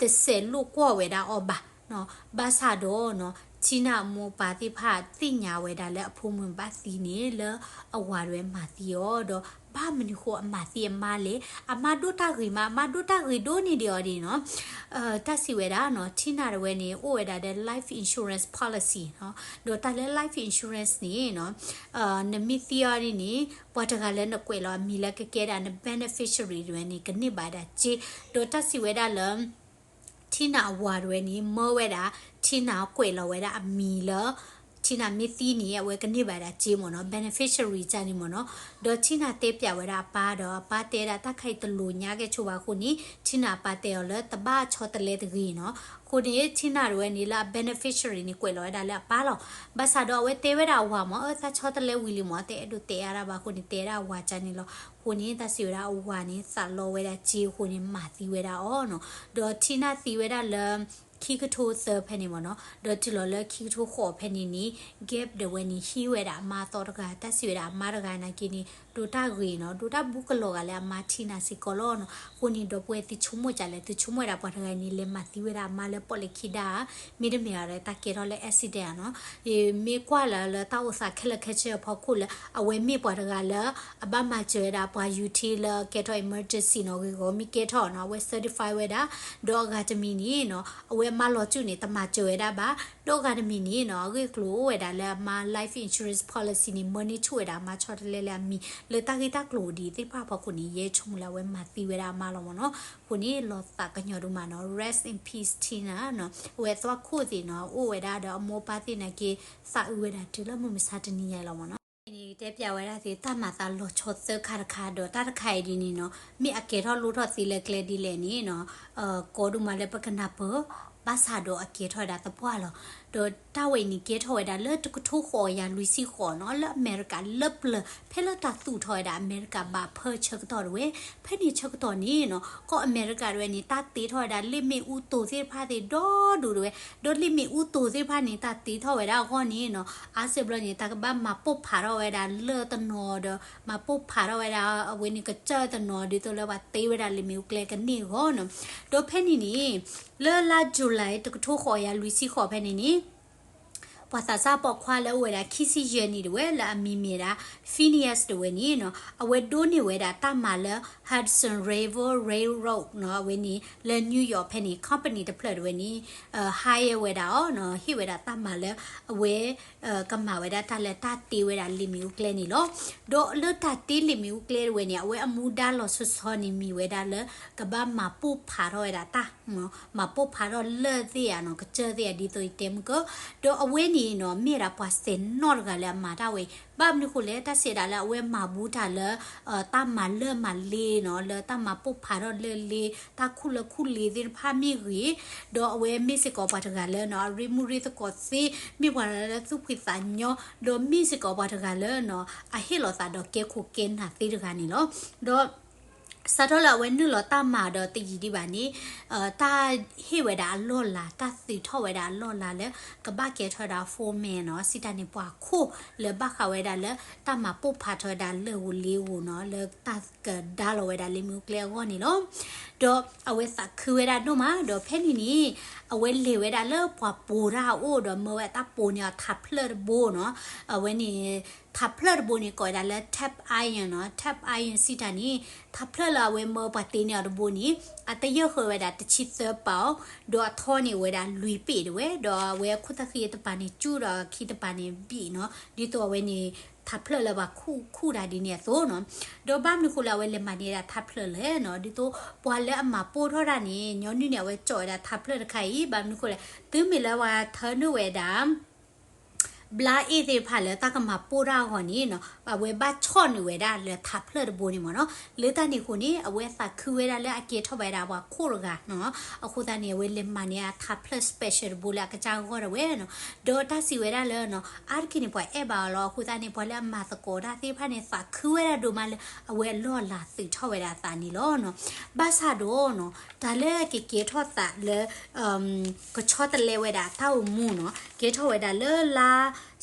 တစဲးလိာ်ကွီၢ်ဝဲဒၣ်အီၤဘၣ်နီၤ, ဘၣ်ဆၣ်ဒီးနီၤ ထံနၤအမိၢ်ပၢ်သ့ၣ်တဖၣ်သ့ၣ်ညါဝဲဒၣ်လၢအဖိမုၣ်ဘၣ်သံန့ၣ် လၢအဝၤတဝဲမၤသံအီၤဒီး ဘၣ်မနုၤဃိအမၤသံအမါလဲၣ်, အမါဒိၣ်တၢ်ဂ့ၤမး, အမါဒိၣ်တၢ်ဂ့ၤဒိၣ်န့ၢ်ဒံးအီၤဒ်န့ၣ်နီၤ. တၢ်စံးဝဲဒၣ်နီၤ, Tina တဝဲန့ၣ် အိၣ်ဝဲဒၣ်ဒီး life insurance policy နီၤ, ဒီးတၢ်လၢ life insurance န့ၣ်နီၤ, နမ့ၢ်သံအီၤဒ်န့ၣ် ပှၤတဂၤလၢနကွဲးလီၤအမံၤလၢကကဲဒၣ်န beneficiary တဝဲန့ၣ် ကန့ၢ်ဘၣ်ဒၣ်စ့, ဒီးတၢ်စံးဝဲဒၣ်လၢ Tina အဝၤတဝဲန့ၣ် မၢဝဲဒၣ် Tina ကွဲးလီၤဝဲဒၣ်အမံၤလၢ Tina မ့ၢ်သံန့ၣ် အဝဲကန့ၢ်ဘၣ်ဒၣ်စ့မ့ၢ်နီၤ, beneficiary ကန့ၣ်မ့ၢ်နီၤ. ဒီး Tina တဲပျးဝဲဒၣ်အပၢ်ဒီး အပၢ်တဲဒၣ်တၢ်ခါအံၤတလိၤညါကဲဆိဘၣ်အဃိန့ၣ် Tina အပၢ်တဲအီၤလၢတဘၣ်ဆီတလဲတဂ့ၤနီၤ. အဃိန့ၣ် Tina တဝဲန့ၣ်လၢအ beneficiary န့ၣ် ကွဲးလီၤဝဲဒၣ်လၢအပၢ်လီၤ. ဘၣ်ဆၣ်ဒီးအဝဲတဲဝဲဒၣ်အဝၤမ့ၢ် အၢ သးဆီတလဲဝံၤလံမ့ၢ် တအဲၣ်ဒိးတဲအါဒၣ်ဘၣ်အဃိန့ၣ် တဲဒၣ်အဝၤကန့ၣ်လီၤ. အဃိန့ၣ် တၢ်စံးဝဲဒၣ်အဝၤန့ၣ် သးလီဝဲဒၣ်စ့အဃိန့ၣ် မၤသံဝဲဒၣ်အီၤနီၤ. ဒီး Tina သံဝဲဒၣ်လၢ ခံကထိသၢဖဲန့ၣ်မ့ၢ်နီၤ, ဒီးတုၤလီၤလၢခံကထိဃိးဖဲန့ၣ်န့ၣ် Gabe တဝဲန့ၣ် ဟံးဝဲဒၣ်အမါသီတဂၤ, တၢ်စံးဝဲဒၣ်အမါတဂၤနာ်က့န့ၣ် ဒိးတၢ်ဂ့ၤနီၤ, ဒိးတၢ်ဘူးကလီၤဂာ်လၢအမါ Tina စ့ၢ်ကီးလီၤနီၤ. အဃိန့ၣ် ဒီပုၢ်ဝဲၢ်သုဆိကမိၣ်ကလဲၣ်, သုဆိကမိၣ်ဝဲဒၣ်ပှၤတဂၤန့ၣ် လဲၤမၤသံဝဲဒၣ်အမါလၢပီၣ်လဲၣ်ခံဒါဧါ, မ့တမ့ၢ်ဒီးတၢ်ကဲထီၣ်လၢ accident ဧါနီၤ. ယမ့ၢ်ကွၢ်လၢ လၢတၢ်အိၣ်သးခဲလၢာ်ခဲဆ့အဖီခိၣ်လၢ အဝဲမ့ၢ်ပှၤတဂၤလၢ အဘၣ်မၤစၢၤဝဲဒၣ်ပှၤယူၤထံလၢကဲထီၣ် emergency နီၤ, ဂ့ၢ်ဂီၤမ့ၢ်ကဲထီၣ်နီၤ, အဝဲ certify ဝဲဒၣ်, ဒီးအဂၤတမံၤန့ၣ်နီၤ အဝဲအမါလီၤစုၣ်န့ၣ် တမၤစၢၤဝဲဒၣ်ဘၣ်, ဒီးအဂၤတမံၤန့ၣ်နီၤ အဂ့ၢ်အကျိၤအိၣ်ဝဲဒၣ်လၢအမါ life insurance policy န့ၣ် မၢန့ၢ်ဆူၣ်ဝဲဒၣ်အမါဆီတလဲလၢအမံၤ လၢတၢ်ဂ့ၢ်တၢ်ကျိၤဒ်သ့ၣ်တဖၣ်အဖီခိၣ်န့ၣ် ယဲဆိကမိၣ်လၢအဝဲမၤသံဝဲဒၣ်အမါလီၤမ့ၢ်နီၤ. အဃိန့ၣ် လီၤသးကညီၤဒိၣ်မးနီၤ, rest in peace Tina နီၤ, အဝဲအသွၣ်ခိၣ်သ့ၣ်နီၤ အိၣ်ဝဲဒၣ်ဒီးအမိၢ်အပၢ်သ့ၣ်နာ်က့ သးအုးဝဲဒၣ်တုၤလၢမုၢ်မဆါတနံၤညါအံၤလီၤမ့ၢ်နီၤ. န့ၣ်တဲပျးဝဲဒၣ်သ့ၣ် တၢ်မၤသးလီၤဆီသၢခါတခါ ဒီးတၢ်တခါအံၤဒ်န့ၣ်နီၤ မ့ၢ်အကဲထီၣ်လိၣ်ထီၣ်သ့လၢကျဲဒ်လဲၣ်န့ၣ်နီၤ ကီဒိၣ်မးလၢပကနၢ်ပၢၢ်, ဘၣ်ဆၣ်ဒီးအကဲထီၣ်ဝဲဒၣ်သပှၢ်လီၤ. ဒီးတၢ်ဝဲအံၤန့ၣ်ကဲထီၣ်ဝဲဒၣ်လၢတကထိဃိးကယၤလွံၢ်ဆံဃိးနီၤ လၢအမဲရကၤလၢပျၢၤ ဖဲလၢတၢ်သူၣ်ထီၣ်ဝဲဒၣ်အမဲရကၤဘၣ်ဖၢဆၢကတီၢ်တဝဲ, ဖဲန့ၣ်ဆၢကတီၢ်န့ၣ်နီၤ ကီၢ်အမဲရကၤတဝဲန့ၣ် တၢ်တ့ထီၣ်ဝဲဒၣ်လ့ၣ်မ့ၣ်အူတိၤသ့ၣ်တဖၣ်သ့ၣ်ဒီဒူၣ်တဝဲ, ဒီးလ့ၣ်မ့ၣ်အူတိၤသ့ၣ်တဖၣ်န့ၣ် တၢ်တ့ထီၣ်ဝဲဒၣ်အဂီၢ်န့ၣ်နီၤ အါစုဘျီန့ၣ် တၢ်ကဘၣ်မၤပိၢ်ဖးထီၣ်ဝဲဒၣ်လၢၢ်တနီၤဒီး မၤပိၢ်ဖးထီၣ်ဝဲဒၣ်အဝဲန့ၣ်ကစၢၢ်တနီၤ ဒ်သိးလၢပှၤတ့ဝဲဒၣ်လ့ၣ်မ့ၣ်အူကျဲကန့ၢ်အဂီၢ်နီၤ. ဒီးဖဲန့ၣ်န့ၣ် လၢလါ July တကထိဃိးကယၤလွံၢ်ဆံဃိးဖဲန့ၣ်န့ၣ် ပှၤသးစၢ်ပိာ်ခွါလၢအိၣ်ဝဲဒၣ်ခံဆံယဲၢ်နံၣ်တဝဲ လၢအမံၤမ့ၢ်ဒၣ် Phineas တဝဲန့ၣ်နီၤ အဝဲဒိးန့ၢ်ဝဲဒၣ်တၢ်မၤလၢ Hudson River Railroad နီၤ အဝဲန့ၣ် လၢ New York ဖဲန့ၣ် company တဖျၢၣ်တဝဲန့ၣ် hire ဝဲဒၣ်အီၤနီၤ ဟ့ၣ်ဝဲဒၣ်တၢ်မၤလၢ အဝဲ ကမၤဝဲဒၣ်တၢ်လၢတၢ်တ့ဝဲဒၣ်လ့ၣ်မ့ၣ်အူကျဲန့ၣ်လီၤ. ဒီးလၢတၢ်တ့လ့ၣ်မ့ၣ်အူကျဲတဝဲန့ၣ် အဝဲအမူဒါလီၤဆီဆီန့ၣ်မ့ၢ်ဝဲဒၣ်လၢ ကဘၣ်မၤပိၢ်ဖးထီၣ်ဝဲဒၣ်တၢ် မၤပိၢ်ဖးထီၣ်လၢၢ်သ့ၣ်ဧါနီၤ ကစၢၢ်သ့ၣ်ဧါ ဒ်သိးယတဲမုၢ်ကၢၢ်, ဒီးအဝဲန့ၣ်နီၤ မ့ၢ်ဝဲဒၣ်ပှၤစဲၤနီၣ်တဂၤလၢအမၤတၢ်ဝဲအံၤ ဘၣ်မနုၤဃိလဲၣ် တၢ်စံးဒၣ်လၢအဝဲမၤဘူးတၢ်လၢ တၢ်မၤလၢၢ်မၤလ့နီၤ လၢတၢ်မၤပိၢ်ဖးထီၣ်လၢၢ်လ့ တၢ်ခူၣ်လၢၢ်ခူၣ်လ့သ့ၣ်တဖၣ်မ့ၢ်ဂ့ၤ, ဒီးအဝဲမ့ၢ်စ့ၢ်ကီးပှၤတဂၤလၢနီၤ အရ့မူရ့သကိးသ့ မ့ၢ်ပှၤတဂၤလၢသူၣ်ဖှံသးညီ, ဒီးမ့ၢ်စ့ၢ်ကီးပှၤတဂၤလၢနီၤ အဟ့ၣ်လီၤသးဒီးကဲခိၣ်ကဲနၢ်သ့တဂၤန့ၣ်လီၤ. ဒီး စးထီၣ်လၢအဝဲနုာ်လီၤတၢ်မၤဒီးတယံာ်ဒံးဘၣ်န့ၣ် တၢ်ဟ့ၣ်ဝဲဒၣ်အလီၢ်လၤ တၢ်သုးထီၣ်ဝဲဒၣ်အလီၢ်လၤလၢ ကဘၣ်ကဲထီၣ်ဝဲဒၣ် foreman နီၤ စံးတၢ်န့ၣ် ပှၤခိၣ်လၢဘၣ်ဃးဝဲဒၣ်လၢ တၢ်မၤပိၢ်ဖးထီၣ်ဝဲဒၣ်လၢၢ်ဧိၤလ့ဧိၤနီၤ လၢတၢ်ကဒါလီၤဝဲဒၣ်လ့ၣ်မ့ၣ်အူကျဲအဂီၢ်န့ၣ်လီၤ. ဒီးအဝဲသးခုဝဲဒၣ်ဒိၣ်မး ဒီးဖဲန့ၣ်န့ၣ် အဝဲလဲၤဝဲဒၣ်လၢပှၤပိာ်တၢ်အအိၣ် ဒီးမၢဝဲတၢ်ပိာ်န့ၢ်အီၤထးဖျၢၣ်တဘိနီၤ အဝဲန့ၣ် ထးဖျၢၣ်တဘိန့ၣ် ကိးဝဲဒၣ်လၢ tap iron နီၤ tap iron စံးတၢ်န့ၣ် ထးဖျၢၣ်လၢအဝဲမၢပှၤတ့န့ၢ်အီၤတဘိန့ၣ် အတယၢၢ်ဃၢၤဝဲဒၣ်တဆံသၢပီၣ် ဒီးအထီန့ၣ်အိၣ်ဝဲဒၣ်လွံၢ်ပ့ၣ်တဝဲ ဒီးအဝဲအခိၣ်သၣ်ဃံတပၤန့ၣ် ကၠူၣ်ဒီးအခံတပၤန့ၣ်ဘံၣ်နီၤ ဒ်သိးအဝဲန့ၣ် ထးဖျၢၣ်လၢပှၤခူၣ်ခူၣ်တၢ်ဒ်န့ၣ်အသိးနီၤ ဒီးဘၣ်မနုၤဃိလၢအဝဲလဲၤမၤန့ၢ်ဝဲဒၣ်ထးဖျၢၣ်လဲၣ်နီၤ ဒ်သိးပှၤလၢအမၤပိၢ်ထီၣ်တၢ်န့ၣ် ညီနုၢ်န့ၣ် အဝဲကၠီၣ်ဝဲဒၣ်ထးဖျၢၣ်တခါအံၤ ဘၣ်မနုၤဃိလဲၣ် တုၤမ့ၢ်လၢပှၤထၢနုာ်ဝဲဒၣ် ဘျါအ့ၣ်သ့ၣ်တဖၣ်လၢတၢ်ကမၤပိၢ်တၢ်အဂီၢ်န့ၣ်နီၤ အဝဲဘၣ်ဆီၣ်နုာ်ဝဲဒၣ်လၢထးဖျၢၣ်တဘိန့ၣ်မ့ၢ်နီၤ လၢတၢ်န့ၣ်အဃိန့ၣ် အဝဲသးခုဝဲဒၣ်လၢအကဲထီၣ်ဝဲဒၣ်ပှၤခိၣ်တဂၤနီၤ အဃိသတးန့ၣ် အဝဲလဲၤမၤန့ၢ်အထးဖျၢၣ် special တဘိလၢအကစၢ်ဂီၢ်တဝဲနီၤ ဒီးတၢ်စံးဝဲဒၣ်လၢနီၤ အါတက့ၢ်န့ၣ် ပှၤအဲၣ်ဘၣ်အီၤလီၤ အဃိသတးန့ၣ် ပှၤလၢအမၤသကိးတၢ်သ့ၣ်တဖၣ်န့ၣ် သးခုဝဲဒၣ်ဒိၣ်မးလၢ အဝဲအလီၢ်အလၤသုးထီၣ်ဝဲဒၣ်အသးန့ၣ်လီၤနီၤ ဘၣ်ဆၣ်ဒီးနီၤ တၢ်လၢကကဲထီၣ်သးလၢ ကဆီတလဲဝဲဒၣ်တၢ်အိၣ်မူနီၤ ကဲထီၣ်ဝဲဒၣ်လၢလါ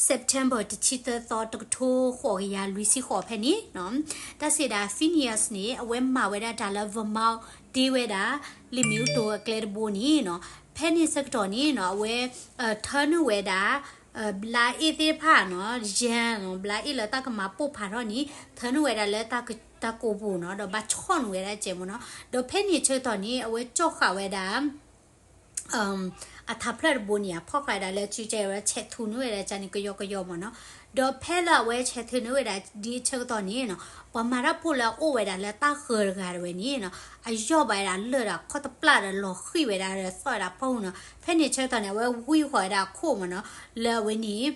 September တဆံသၢသီ တကထိဃိးကယၤလွံၢ်ဆံဃိးဖဲန့ၣ်နီၤ တၢ်စံးဒၣ် Phineas န့ၣ် အဝဲမၤဝဲဒၣ်တၢ်လၢ Vermont တ့ဝဲဒၣ် လ့ၣ်မ့ၣ်အူတိၤအကျဲတဘိန့ၣ်နီၤ ဖဲန့ၣ်ဆၢကတီၢ်န့ၣ်နီၤ အဝဲ ထၢနုာ်ဝဲဒၣ် ဘျါအ့ၣ်သ့ၣ်တဖၣ်နီၤ ယဲနီၤ ဘျါအ့ၣ်လၢတၢ်ကမၤပိၢ်ဖးထီၣ်န့ၣ် ထၢနုာ်ဝဲဒၣ်လၢတၢ်ကိာ်ပူၤနီၤ ဒီးဘၣ်ဆီၣ်နုာ်ဝဲဒၣ်ကဲမ့ၢ်နီၤ ဒီးဖဲန့ၣ်ဆၢကတီၢ်န့ၣ် အဝဲကၠီၣ်ဃာ်ဝဲဒၣ် အထးဖျၢၣ်တဘိန့ၣ် အဖီၣ်ဃာ်ဝဲဒၣ်လၢစုကဲဝဲဆဲးထူနုာ်ဝဲဒၣ်ကန့ၣ် ကယီကယီမ့ၢ်နီၤ ဒီးဖဲလၢအဝဲဆဲးထူနုာ်ဝဲဒၣ်ဒ်ဆၢကတီၢ်န့ၣ်နီၤ ပှၤမၤတၢ်ဖိလၢအအိၣ်ဝဲဒၣ်လၢတၢ်ဃၢၤတဂၤတဝဲန့ၣ်နီၤ အယီၢ်ဘၣ်ဝဲဒၣ်လၢၢ်ဒီးခီၣ်တပျၢ်ဒီးလီၤဃံၣ်ဝဲဒၣ်ဒီးသီၣ်ဝဲဒၣ်ဖီၣ်ဟူနီၤ ဖဲန့ၣ်ဆၢကတီၢ်န့ၣ် အဝဲဝံဃီၤဝဲဒၣ်အခိၣ်မ့ၢ်နီၤ လၢအဝဲန့ၣ်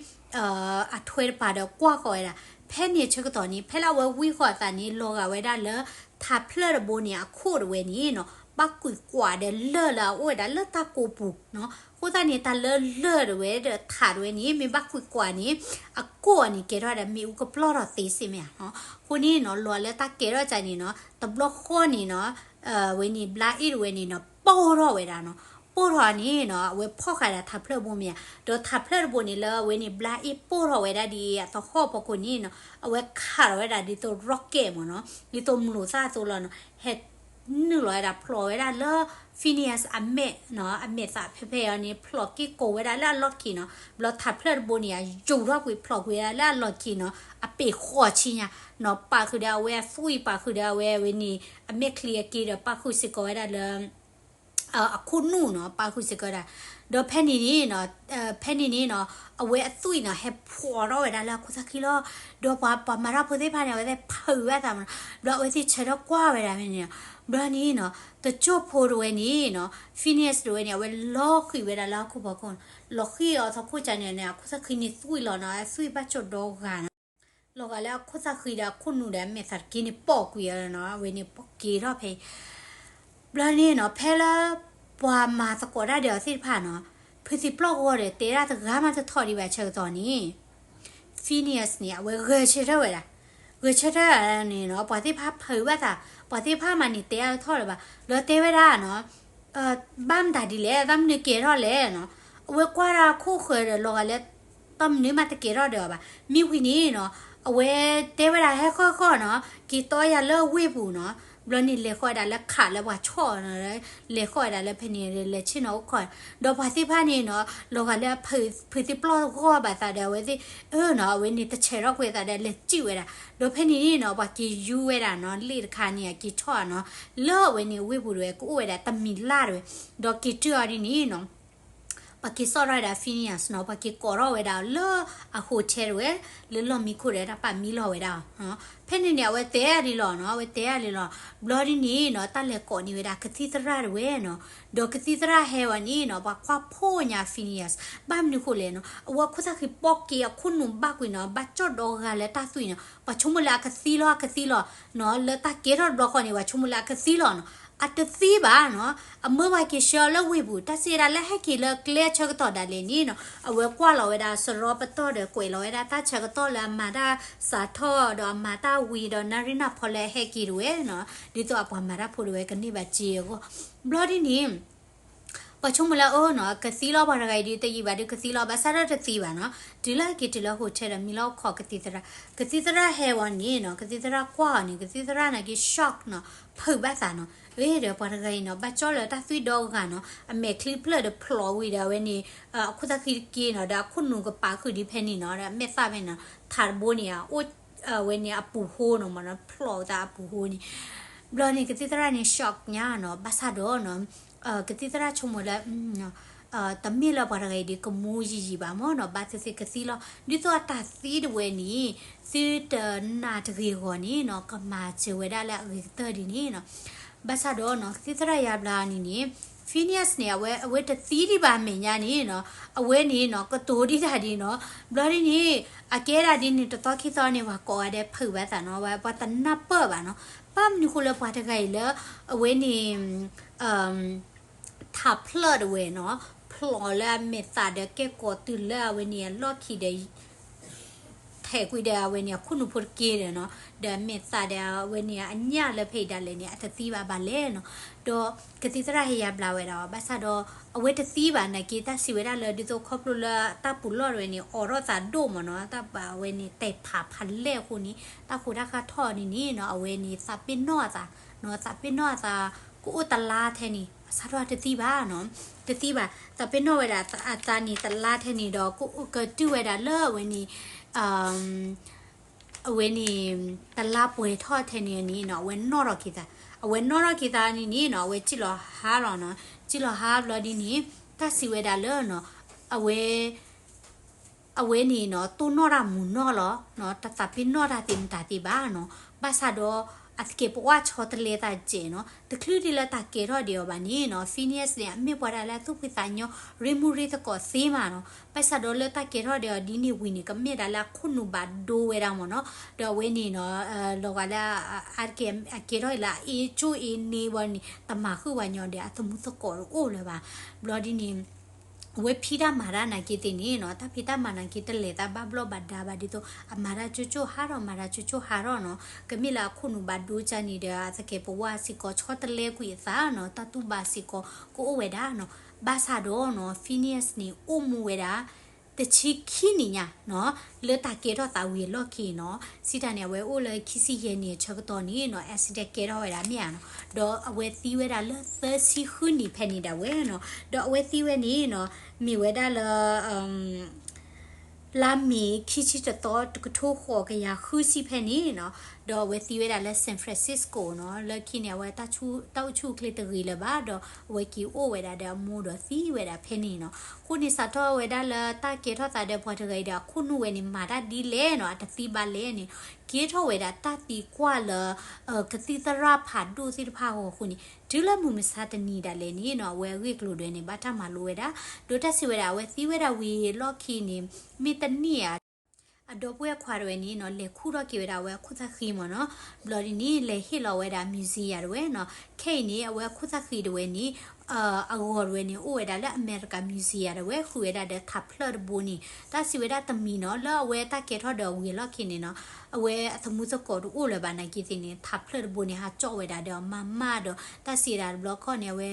အထွဲတပၤဒီးကွၢ်ဃီၤဝဲဒၣ် ဖဲန့ၣ်ဆၢကတီၢ်န့ၣ် ဖဲလၢအဝဲဝံဃီၤအသးန့ၣ် လီၤဂာ်ဝဲဒၣ်လၢ ထးဖျၢၣ်တဘိန့ၣ် အခိၣ်တဝဲန့ၣ်နီၤ ဘၣ်ကွံာ်ကွၢ်ဒီးလၢၢ်လၢအအိၣ်ဝဲဒၣ်လၢတၢ်ကိာ်ပူၤနီၤ အဃိသတးန့ၣ် တၢ်လၢလၢၢ်တဝဲဒီးထးတဝဲန့ၣ် မ့ၢ်ဘၣ်ကွံာ်ကွၢ်န့ၣ် အကိၣ်အီၤန့ၣ် ကဲထီၣ်ဝဲဒၣ်မ့ၣ်အူကပျီၢ်ထီၣ်သ့စ့ၢ်မ့ၢ်ဧါနီၤ အဃိန့ၣ်နီၤ လီၤလၢတၢ်ကဲထီၣ်ကန့ၣ်နီၤ တဘျီဃီန့ၣ်နီၤ ဝဲန့ၣ် ဘျါအ့ၣ်တဝဲန့ၣ်နီၤ ပိၢ်ထီၣ်ဝဲဒၣ်နီၤ ပိၢ်ထီၣ်န့ၣ်နီၤ အဝဲဖီၣ်ဃာ်ဒၣ်ထးဖျၢၣ်တဘိမ့ၢ်ဧါ ဒီးထးဖျၢၣ်တဘိန့ၣ်လၢအဝဲန့ၣ် ဘျါအ့ၣ်ပိၢ်ထီၣ်ဝဲဒၣ်ဒ်အံၤ အသဟီၣ်ဖီခိၣ်န့ၣ်နီၤ အဝဲခးထီၣ်ဝဲဒၣ်ဒ်သိး rocket မ့ၢ်နီၤ ဒ်သိးမျိာ်သၣ်အသိးလီၤနီၤ ဟဲနုာ်လီၤဝဲဒၣ်ဖျိးဝဲဒၣ်လၢ Phineas အမဲာ်နီၤ အမဲာ်သးဖဲဖဲအံၤန့ၣ် ဖျိးက့ၤကိးဝဲဒၣ်လၢအလီၢ်ခံနီၤ ဘျီထးဖျၢၣ်တဘိန့ၣ် အယိာ်ထီၣ်ကွံာ်ဖျိးကွံာ်ဝဲဒၣ်လၢအလီၢ်ခံနီၤ အပ့ၤဃီၤဆံညါနီၤ ပာ်ဃုာ်ဒီးအဝဲအသွံၣ် ပာ်ဃုာ်ဒီးအဝဲဝဲန့ၣ် အမဲာ်ချံအက့ဒီး ပာ်ဃုာ်စ့ၢ်ကီးဝဲဒၣ်လၢ အခိၣ်နူာ်နီၤ ပာ်ဃုာ်စ့ၢ်ကီးဒၣ် ဒီးဖဲန့ၣ်န့ၣ်နီၤ ဖဲန့ၣ်န့ၣ်နီၤ အဝဲအသွံၣ်နီၤ ဟဲဖျိးထီၣ်ဝဲဒၣ်လၢအခိၣ်သၣ်ခံလီၤ ဒီးပှၤ ပှၤမၤတၢ်ဖိသ့ၣ်တဖၣ်န့ၣ် အဝဲသ့ၣ်ဖုးဘၣ်သးမ့ၢ်နီၤ ဘျီအဝဲသ့ၣ်ဆၢထၢၣ်ကွၢ်ဝဲဒၣ်ဖဲန့ၣ်နီၤ ဘျီန့ၣ်နီၤ တစိၢ်ဖိတဝဲန့ၣ်နီၤ Phineas တဝဲန့ၣ် အဝဲလီၤဃံၤဝဲဒၣ်လၢဟီၣ်ခိၣ်ဖီခိၣ်နီၤ လီၤဃံၤအီၤသီခိၣ်ကန့ၣ်န့ၣ် အခိၣ်သၣ်ခံန့ၣ်သွံၣ်လီၤနီၤ အသွံၣ်ဘၣ်ကၠီၣ်ဒီဂၤနီၤ လီၤဂာ်လၢအခိၣ်သၣ်ဃံဒီးအခိၣ်နူာ်ဒီးအမဲာ်သးတက့ၢ်န့ၣ် ပိာ်ကွံာ်အီၤနီၤ အဝဲန့ၣ်ပိာ်က့ၤထီၣ်ဖဲ ဘျီန့ၣ်နီၤ ဖဲလၢ ပှၤမၤသကိးတၢ်ဒီးအီၤသ့ၣ်တဖၣ်နီၤ ဖုသံပျီၢ်ဂီၤဒီးတဲဒၣ်တဂၤမးတထီၣ်ဒံးဘၣ်ဆၢကတီၢ်န့ၣ် Phineas န့ၣ် အဝဲဂဲၤဆၢထၢၣ်ဝဲဒၣ် ဂဲၤဆၢထၢၣ်န့ၣ်နီၤ ပှၤသ့ၣ်တဖၣ်ဖုးဘၣ်သး ပှၤသ့ၣ်တဖၣ်မးန့ၣ် တဲအါတထီၣ်လၢၤဘၣ် လီၤတဲဝဲဒၣ်နီၤ ဘၣ်မတၤဒ်လဲၣ် တၢ်မနုၤကဲထီၣ်လဲၣ်နီၤ အဝဲကွၢ်ဒၣ်ခိၣ်ဃၢၤဒီးလီၤဂာ်လၢ တၢ်မနုၤမးတကဲထီၣ်ဒီးအီၤဘၣ် မ့ၢ်ဝံၤန့ၣ်နီၤ အဝဲတဲဝဲဒၣ်ဟဲဃီဃီနီၤ က့ၤတီယၤလၢဝ့ၢ်ပူၤနီၤ ဘျီန့ၣ်လဲၤဃီဒၣ်လၢခးလၢပှၤဆီၣ်နီၤ လဲၤဃီဒၣ်လၢဖဲန့ၣ် လဲၤဆ့ၣ်နီၤအိၣ်ခိး ဒီးပှၤသ့ၣ်တဖၣ်န့ၣ်နီၤ လီၤဂာ်လၢအဖု ဖုသံပျီၢ်ဂီၤဘၣ်သးဒီးအဝဲသ့ၣ် အၢနီၤ အဝဲန့ၣ်တဆဲးထီၣ်ကွံာ်အသးဒီးလဲၤစံၣ်ဝဲဒၣ် ဒီးဖဲန့ၣ်န့ၣ်နီၤ ပှၤက့ၤယူဝဲဒၣ်နီၤ လ့ၣ်တခါန့ၣ် အက့ၤဆီၣ်နီၤ လၢအဝဲန့ၣ်ဝ့ၢ်ပူၤတဝဲ ကအိၣ်ဝဲဒၣ်တမံၤလၢ်တဝဲ ဒီးက့ၤတုၤအီၤဒ်န့ၣ်နီၤ ပှၤက့ၤစိာ်ထီၣ်ဝဲဒၣ် Phineas နီၤ ပှၤက့ၤကိးထီၣ်ဝဲဒၣ်လၢအ hotel တဝဲ လၢလီၢ်မံခိၣ်ဒီးတၢ်ပာ်မံလီၤဝဲဒၣ်အီၤ ဖဲန့ၣ်န့ၣ် အဝဲတဲအါဒံးလီၤနီၤ အဝဲတဲအါဒံးလီၤ ဘျီဒ်န့ၣ်နီၤ တၢ်လဲၤကိးန့ၢ်ဝဲဒၣ်ကသံၣ်သရၣ်တဝဲနီၤ ဒီးကသံၣ်သရၣ်ဟဲဝဲန့ၣ်နီၤ ပှၤကွၢ်ဖှိၣ်ညါ Phineas ဘၣ်မနုၤဃိလဲၣ်နီၤ အဝဲအခိၣ်သၣ်ဃံပိာ်က့ၤအခိၣ်နူာ်ဘၣ်ကွံာ်နီၤ ဘၣ်ကၠီၣ်ဒီဂၤလၢတၢ်သွံၣ်နီၤ ပှၤဆိကမိၣ်လၢအကသံလီၤ အကသံလီၤနီၤ လၢတၢ်ကဲထီၣ်တဘျီဃီန့ၣ် ပှၤဆိကမိၣ်လၢအကသံလီၤနီၤ အတသံဘၣ်နီၤ အမၢပှၤက့ၤဆှၢအီၤလၢဝ့ၢ်ပူၤ တၢ်စံးဝဲဒၣ်လၢဟဲက့ၤလၢကျဲဆၢကတီၢ်ဒၣ်လဲာ်န့ၣ်နီၤ အဝဲကွၢ်လီၤဝဲဒၣ်စရီပတီၢ်ဒီးကွဲးလီၤဝဲဒၣ်တၢ်ဆၢကတီၢ်လၢအမၤတၢ်စးထီၣ် ဒီးအမၤတၢ်ဝံၤဒီးနၣ်ရံၣ်နၢ်ဖီလၢအဟဲက့ၤတဝဲနီၤ ဒ်သိးအပှၤမၤတၢ်ဖိတဝဲကန့ၢ်ဘၣ်စ့အဂီၢ် ဘျီဒ်န့ၣ် ပှၤဆိကမိၣ်လၢအၢနီၤ ကသံလီၤပှၤတဂၤအံၤဒ်တယံာ်ဘၣ်ဒီးကသံလီၤ ဘၣ်ဆၣ်ဒီးတသံဘၣ်နီၤ တုၤလၢက့ၤတုၤလၢ hotel ဒီးမံလီၤအိၣ်ခိးကသံၣ်သရၣ် ကသံၣ်သရၣ်ဟဲဝဲန့ၣ်နီၤ ကသံၣ်သရၣ်ကွၢ်အီၤန့ၣ် ကသံၣ်သရၣ်န့ၣ်က့ၤ shock နီၤ ဖုးဘၣ်သးနီၤ အ့ဒီးပှၤတဂၤအံၤနီၤ ဘၣ်ကၠီလၢတၢ်သွံၣ်ဒီဂၤနီၤ အမဲာ်ချံဖျၢၣ်ဒီးဖျိးဝံၤဒီးအဝဲန့ၣ် အခိၣ်သၣ်ဃံတက့ၢ်နီၤ ဒီးအခိၣ်နူာ်ကပာ်ဃုာ်ဒ်ဖဲန့ၣ်နီၤ ဒီးအမဲာ်သၣ်ဖဲန့ၣ်နီၤ ထးတဘိန့ၣ် အအိၣ်ဝဲန့ၣ်အပူၤဟိနီၤမ့ၢ်နီၤ ဖျိးသးအပူၤဟိန့ၣ် ဘျီန့ၣ်ကသံၣ်သရၣ်န့ၣ် shock ညါနီၤ ဘၣ်ဆၣ်ဒီးနီၤ ကသံၣ်သရၣ်ဆိကမိၣ်လၢ တမ့ၢ်လၢပှၤတဂၤအံၤဒ်ကမူယံာ်ယံာ်ဘၣ်မ့ၢ်နီၤ ဘၣ်သ့ၣ်သ့ၣ်ကသံလီၤ ဒ်သိးအတၢ်သံတဝဲန့ၣ် သုတနာ်တဂ့ၤအဂီၢ်န့ၣ်နီၤ ကမၤစၢၤဝဲဒၣ်လၢအဂ့ၤကတၢၢ်ဒ်န့ၣ်နီၤ ဘၣ်ဆၣ်ဒီးနီၤ ကသံၣ်သရၣ်ယါဘျါန့ၣ်န့ၣ် Phineas န့ၣ် အဝဲ အဝဲတသံဒံးဘၣ်အမဲာ်ညါန့ၣ်နီၤ အဝဲန့ၣ်နီၤ ကတိၤဒံးတၢ်ဒ်နီၤ ဘျီဒ်န့ၣ် အကဲဒၣ်ဒ်န့ၣ် တသီခံသီန့ၣ် ပှၤကိးဂၤဒဲးဖုးဘၣ်သးနီၤ ပှၤတနၢ်ပၢၢ်ဘၣ်နီၤ ဘၣ်မနုၤဃိလၢပှၤတဂၤအံၤလၢ အဝဲန့ၣ် ထးဖျၢၣ်တဝဲနီၤ ဖျိးလၢအမဲာ်သးဒီးကဲကိးတုၤလၢအဝဲန့ၣ်အလီၢ်ခံဒီး ထဲးကွံာ်ဒီးအဝဲန့ၣ်အခိၣ်နူာ်ဖိတက့ၢ်ဒီးနီၤ ဒီးအမဲာ်သးဒီးအဝဲန့ၣ်အညၣ်လၢဖဲအံၤဒၣ်လဲာ်န့ၣ် အတသံဘၣ်ဘၣ်လဲၣ်နီၤ ဒီးကသံၣ်သရၣ်ဟဲယါဘျါဝဲဒၣ် ဘၣ်ဆၣ်ဒီး အဝဲတသံဘၣ်နာ်က့ တၢ်စံးဝဲဒၣ်လၢဒ်သိးခီဖျိလၢတၢ်ပူၤလီၢ်တဝဲန့ၣ် အိးထီၣ်သးဒိၣ်မ့ၢ်နီၤ တၢ်ဘၣ်ဝဲန့ၣ် တဲာ်ဖးဖးလဲၢ်အဃိန့ၣ် တၢ်ဃိတၢ်ဃါထီၣ်န့ၣ်န့ၣ်နီၤ အဝဲန့ၣ်သးပ့ၤနီၣ်အသး သးပ့ၤနီၣ်အသး ကအိၣ်တလါထဲန့ၣ် ဘၣ်ဆၣ်ဒီးတသံဘၣ်နီၤ, တသံဘၣ်, သးပ့ၤနီၣ်ဝဲဒၣ်အသးန့ၣ်တလါထဲန့ၣ်ဒီး ကတုၢ်ဝဲဒၣ်လၢအဝဲန့ၣ် အဝဲန့ၣ် တလါပှဲၤထီၣ်ထဲန့ၣ်န့ၣ်နီၤ အဝဲနီၣ်ထီၣ်က့ၤသး, အဝဲနီၣ်ထီၣ်က့ၤသးန့ၣ်န့ၣ်နီၤ အဝဲစံၣ်လီၤဟါလီၤနီၤ, စံၣ်လီၤဟါဘျီဒ်န့ၣ် တၢ်စံးဝဲဒၣ်လၢနီၤ အဝဲ အဝဲန့ၣ်နီၤ တိၢ်နီၣ်တၢ်မုာ်နီၢ်လီၤ, တသးပ့ၤနီၣ်တၢ်သ့ၣ်မတၤသ့ၣ်ဘၣ်နီၤ, ဘၣ်ဆၣ်ဒီး အသကဲးပဝးဆီတလဲသးကဲးနီၤ, တချုးဒ်လၢတၢ်ကဲထီၣ်ဒံးအီၤဘၣ်န့ၣ်နီၤ Phineas န့ၣ် အမ့ၢ်ပှၤဒၣ်လၢအသူၣ်ဖှံသးညီ ရ့မူရ့သကိးသ့မးနီၤ, ဘၣ်ဆၣ်ဒီးလၢတၢ်ကဲထီၣ်ဒံးအီၤဒ်န့ၣ်ဝံၤန့ၣ် ကမ့ၢ်ဒၣ်လၢအခိၣ်နူာ်ဘၣ်ဒိဝဲဒၣ်မးနီၤ, ဒီးအဝဲန့ၣ်နီၤ လီၤဂာ်လၢ အါတက့ၢ်အကဲထီၣ်အံၤလၢအအ့ကၠိအ့န့ၢ်ဘၣ်န့ၣ် တမၤဃုာ်ဝဲညီဒီး အသမူသကိးတအိၣ်လၢၤဘၣ်, ဘျီဒ်န့ၣ် အဝဲဖံးတၢ်မၤတၢ်နာ်က့သ့ၣ်န့ၣ်နီၤ တၢ်ဖံးတၢ်မၤနာ်က့တလဲၤသးဘၣ်ဘျီၣ်ဘၣ်ဒါဘၣ်ဒ်သိး အမၤတၢ်ကၠိကၠိဟးထီၣ် မၤတၢ်ကၠိကၠိဟးထီၣ်နီၤ, ကမ့ၢ်လၢအခိၣ်နူာ်ဘၣ်ဒိကၢ်န့ၣ်ဒီး အသကဲးပဝးစ့ၢ်ကီးဆီတလဲကွံာ်အသးနီၤ, တၢ်တူၢ်ဘၣ်စ့ၢ်ကီးကအိၣ်ဝဲဒၣ်နီၤ, ဘၣ်ဆၣ်ဒီးနီၤ Phineas န့ၣ် အိၣ်မူဝဲဒၣ် တဆံခံနံၣ်ညါနီၤ, လၢတၢ်ကဲထီၣ်သးဝံၤအလီၢ်ခံနီၤ, စံးတၢ်န့ၣ် အဝဲအိၣ်လၢခံဆံယဲၢ်နံၣ်အဆၢကတီၢ်န့ၣ်နီၤ accident ကဲထီၣ်ဝဲဒၣ်မ့ၢ်ဧါနီၤ, ဒီးအဝဲသံဝဲဒၣ်လၢသၢဆံဃုနံၣ်ဖဲန့ၣ်ဒၣ်ဝဲနီၤ, ဒီးအဝဲသံဝဲန့ၣ်နီၤ မ့ၢ်ဝဲဒၣ်လၢ လါမ့ၤခံဆံတသီ တကထိဃိးကယၤဃုဆံဖဲန့ၣ်နီၤ, ဒီးအဝဲသံဝဲဒၣ်လၢ San Francisco နီၤ, လၢခံန့ၣ် အဝဲတၢ်အိၣ်ဆူၣ်အိၣ်ချ့တဂ့ၤလၢၤဘၣ်, ဒီးအဝဲက့ၤအိၣ်ဝဲဒၣ်ဒီးအမိၢ်ဒီးသံဝဲဒၣ်ဖဲန့ၣ်နီၤ, အဃိန့ၣ်စးထီၣ်ဝဲဒၣ်လၢတၢ်ကဲထီၣ်သးဒီးပှၤတဂၤအံၤဒီး အခိၣ်နူာ်ဝဲန့ၣ် မၤတၢ်ဒ်လဲၣ်နီၤ, အတသံဘၣ်လဲၣ်န့ၣ်, ကဲထီၣ်ဝဲဒၣ်တၢ်သံကွၢ်လၢ ကသံၣ်သရၣ်ဖးဒိၣ်သ့ၣ်တဖၣ်အဂီၢ်အဃိန့ၣ် တုၤလၢမုၢ်မဆါတနံၤဒၣ်လဲာ်န့ၣ်နီၤ အဝဲအဂ့ၢ်အကျိၤဒၣ်ဝဲန့ၣ် ဘၣ်တၢ်မၤလိဝဲဒၣ်, ဒီးတၢ်စံးဝဲဒၣ် အဝဲသံဝဲဒၣ်ဝံၤအလီၢ်ခံန့ၣ် မ့ၢ်တန့ၢ်ဧါ အဒီပုၢ်ဝဲၢ်ခွါဒၣ်ဝဲန့ၣ်နီၤ လဲၤခူၣ်ထီၣ်က့ၤဝဲဒၣ်အဝဲအခိၣ်သၣ်ဃံမ့ၢ်နီၤ, ဘျီဒ်န့ၣ် လဲၤဟ့ၣ်လီၤဝဲဒၣ် museum ယၤဒၣ်ဝဲနီၤ, ခဲအံၤန့ၣ် အဝဲအခိၣ်သၣ်ဃံဒၣ်ဝဲန့ၣ် အဂီၤဒၣ်ဝဲန့ၣ် အိၣ်ဝဲဒၣ်လၢ America Museum ယၤဒၣ်ဝဲ ဃုာ်ဝဲဒၣ်ဒီးထးဖျၢၣ်တဘိန့ၣ်, တၢ်စံးဝဲဒၣ်တမံၤနီၤ လၢအဝဲတၢ်ကဲထီၣ်ဒီးဝံၤအလီၢ်ခံန့ၣ်နီၤ, အဝဲအသမူသကိးတအိၣ်လၢၤဘၣ်နာ်က့သ့ၣ်န့ၣ် ထးဖျၢၣ်တဘိန့ၣ် ဟးကၠီၣ်ဝဲဒၣ်ဒီးအမါမၢ်ဒီး တၢ်စံးဒၣ်တဘျီခီန့ၣ် အဝဲ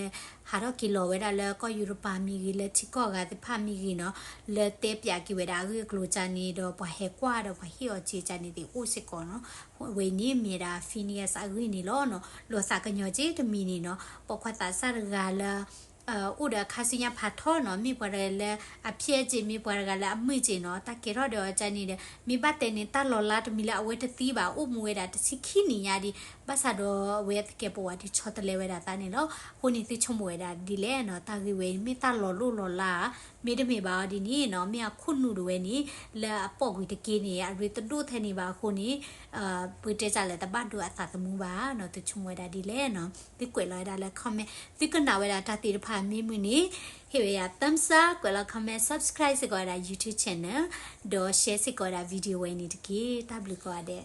ဟးထီၣ်က့ၤလီၤဝဲဒၣ်လၢကီၢ်ယူရပၤမ့ၢ်ဂ့ၤ လၢထံကီၢ်ဂၤသ့ၣ်တဖၣ်မ့ၢ်ဂ့ၤနီၤ, လၢတဲပၠးက့ၤဝဲဒၣ်အဂ့ၢ်အကျိၤကၢ်န့ၣ်ဒီး ပှၤဟဲကွၢ်ဒီးပှၤဟ့ၣ်အီၤစ့ကၢ်န့ၣ်သ့ၣ်အိၣ်စ့ၢ်ကီးနီၤ, အဝဲန့ၣ်မ့ၢ်ဒၣ် Phineas အဂ့ၢ်န့ၣ်လီၤနီၤ, လီၤသးကညီၤက့ၤတမံၤန့ၣ်နီၤ, ပိာ်ခွါသးစၢ်တဂၤလၢ အိၣ်ဒီးအခါဆူညါဖးထီနီၤ, မ့ၢ်ပှၤတဂၤလၢအဖျဲၣ်က့ၤ မ့ၢ်ပှၤတဂၤလၢအမုာ်က့ၤနီၤ, တၢ်ကဲထီၣ်ဒီးအီၤကၢ်န့ၣ်ဒီး မ့ၢ်ဘၣ်တဲန့ၣ် တၢ်လီၤလါတမံၤလၢအဝဲတသံဘၣ် အိၣ်မူဝဲဒၣ်တဆံခံနံၣ်ညါဒံး, ဘၣ်ဆၣ်ဒီးအဝဲသကဲးပဝးဒုးဆီတလဲဝဲဒၣ်သးန့ၣ်လီၤ. အဃိန့ၣ်သုဆိကမိၣ်ဝဲဒၣ်ဒ်လဲၣ်နီၤ, တၢ်ဂ့ၢ်ဝဲမ့ၢ်တၢ်လီၤလိၣ်လီၤလါဧါ, မ့တမ့ၢ်ဘၣ်အီၤဒ်န့ၣ်နီၤ, မ့ၢ်အခိၣ်နူာ်ဒၣ်ဝဲန့ၣ် လၢအပိာ်ကွံာ်တက့ၢ်န့ၣ် အရ့တဒိၣ်ထဲန့ၣ်ဘၣ်အဃိန့ၣ် ပတဲတၢ်လၢတဘၣ်ဒိအသးသမူဘၣ်နီၤ, သုဆိကမိၣ်ဝဲဒၣ်ဒ်လဲၣ်နီၤ, သုကွဲးလီၤဝဲဒၣ်လၢ comment, သုကနၣ်ဝဲဒၣ်တၢ်သ့ၣ်တဖၣ်မ့ၢ်မုာ်န့ၣ် ဟ့ၣ်ဝဲယၤ thumbs up, ကွဲးလီၤ comment, subscribe စ့ၢ်ကီးဝဲဒၣ် YouTube channel, ဒီး share စ့ၢ်ကီးဝဲဒၣ် video ဝဲန့ၣ်တက့ၢ်. တၢ်ဘျုးကိးဂၤဒဲး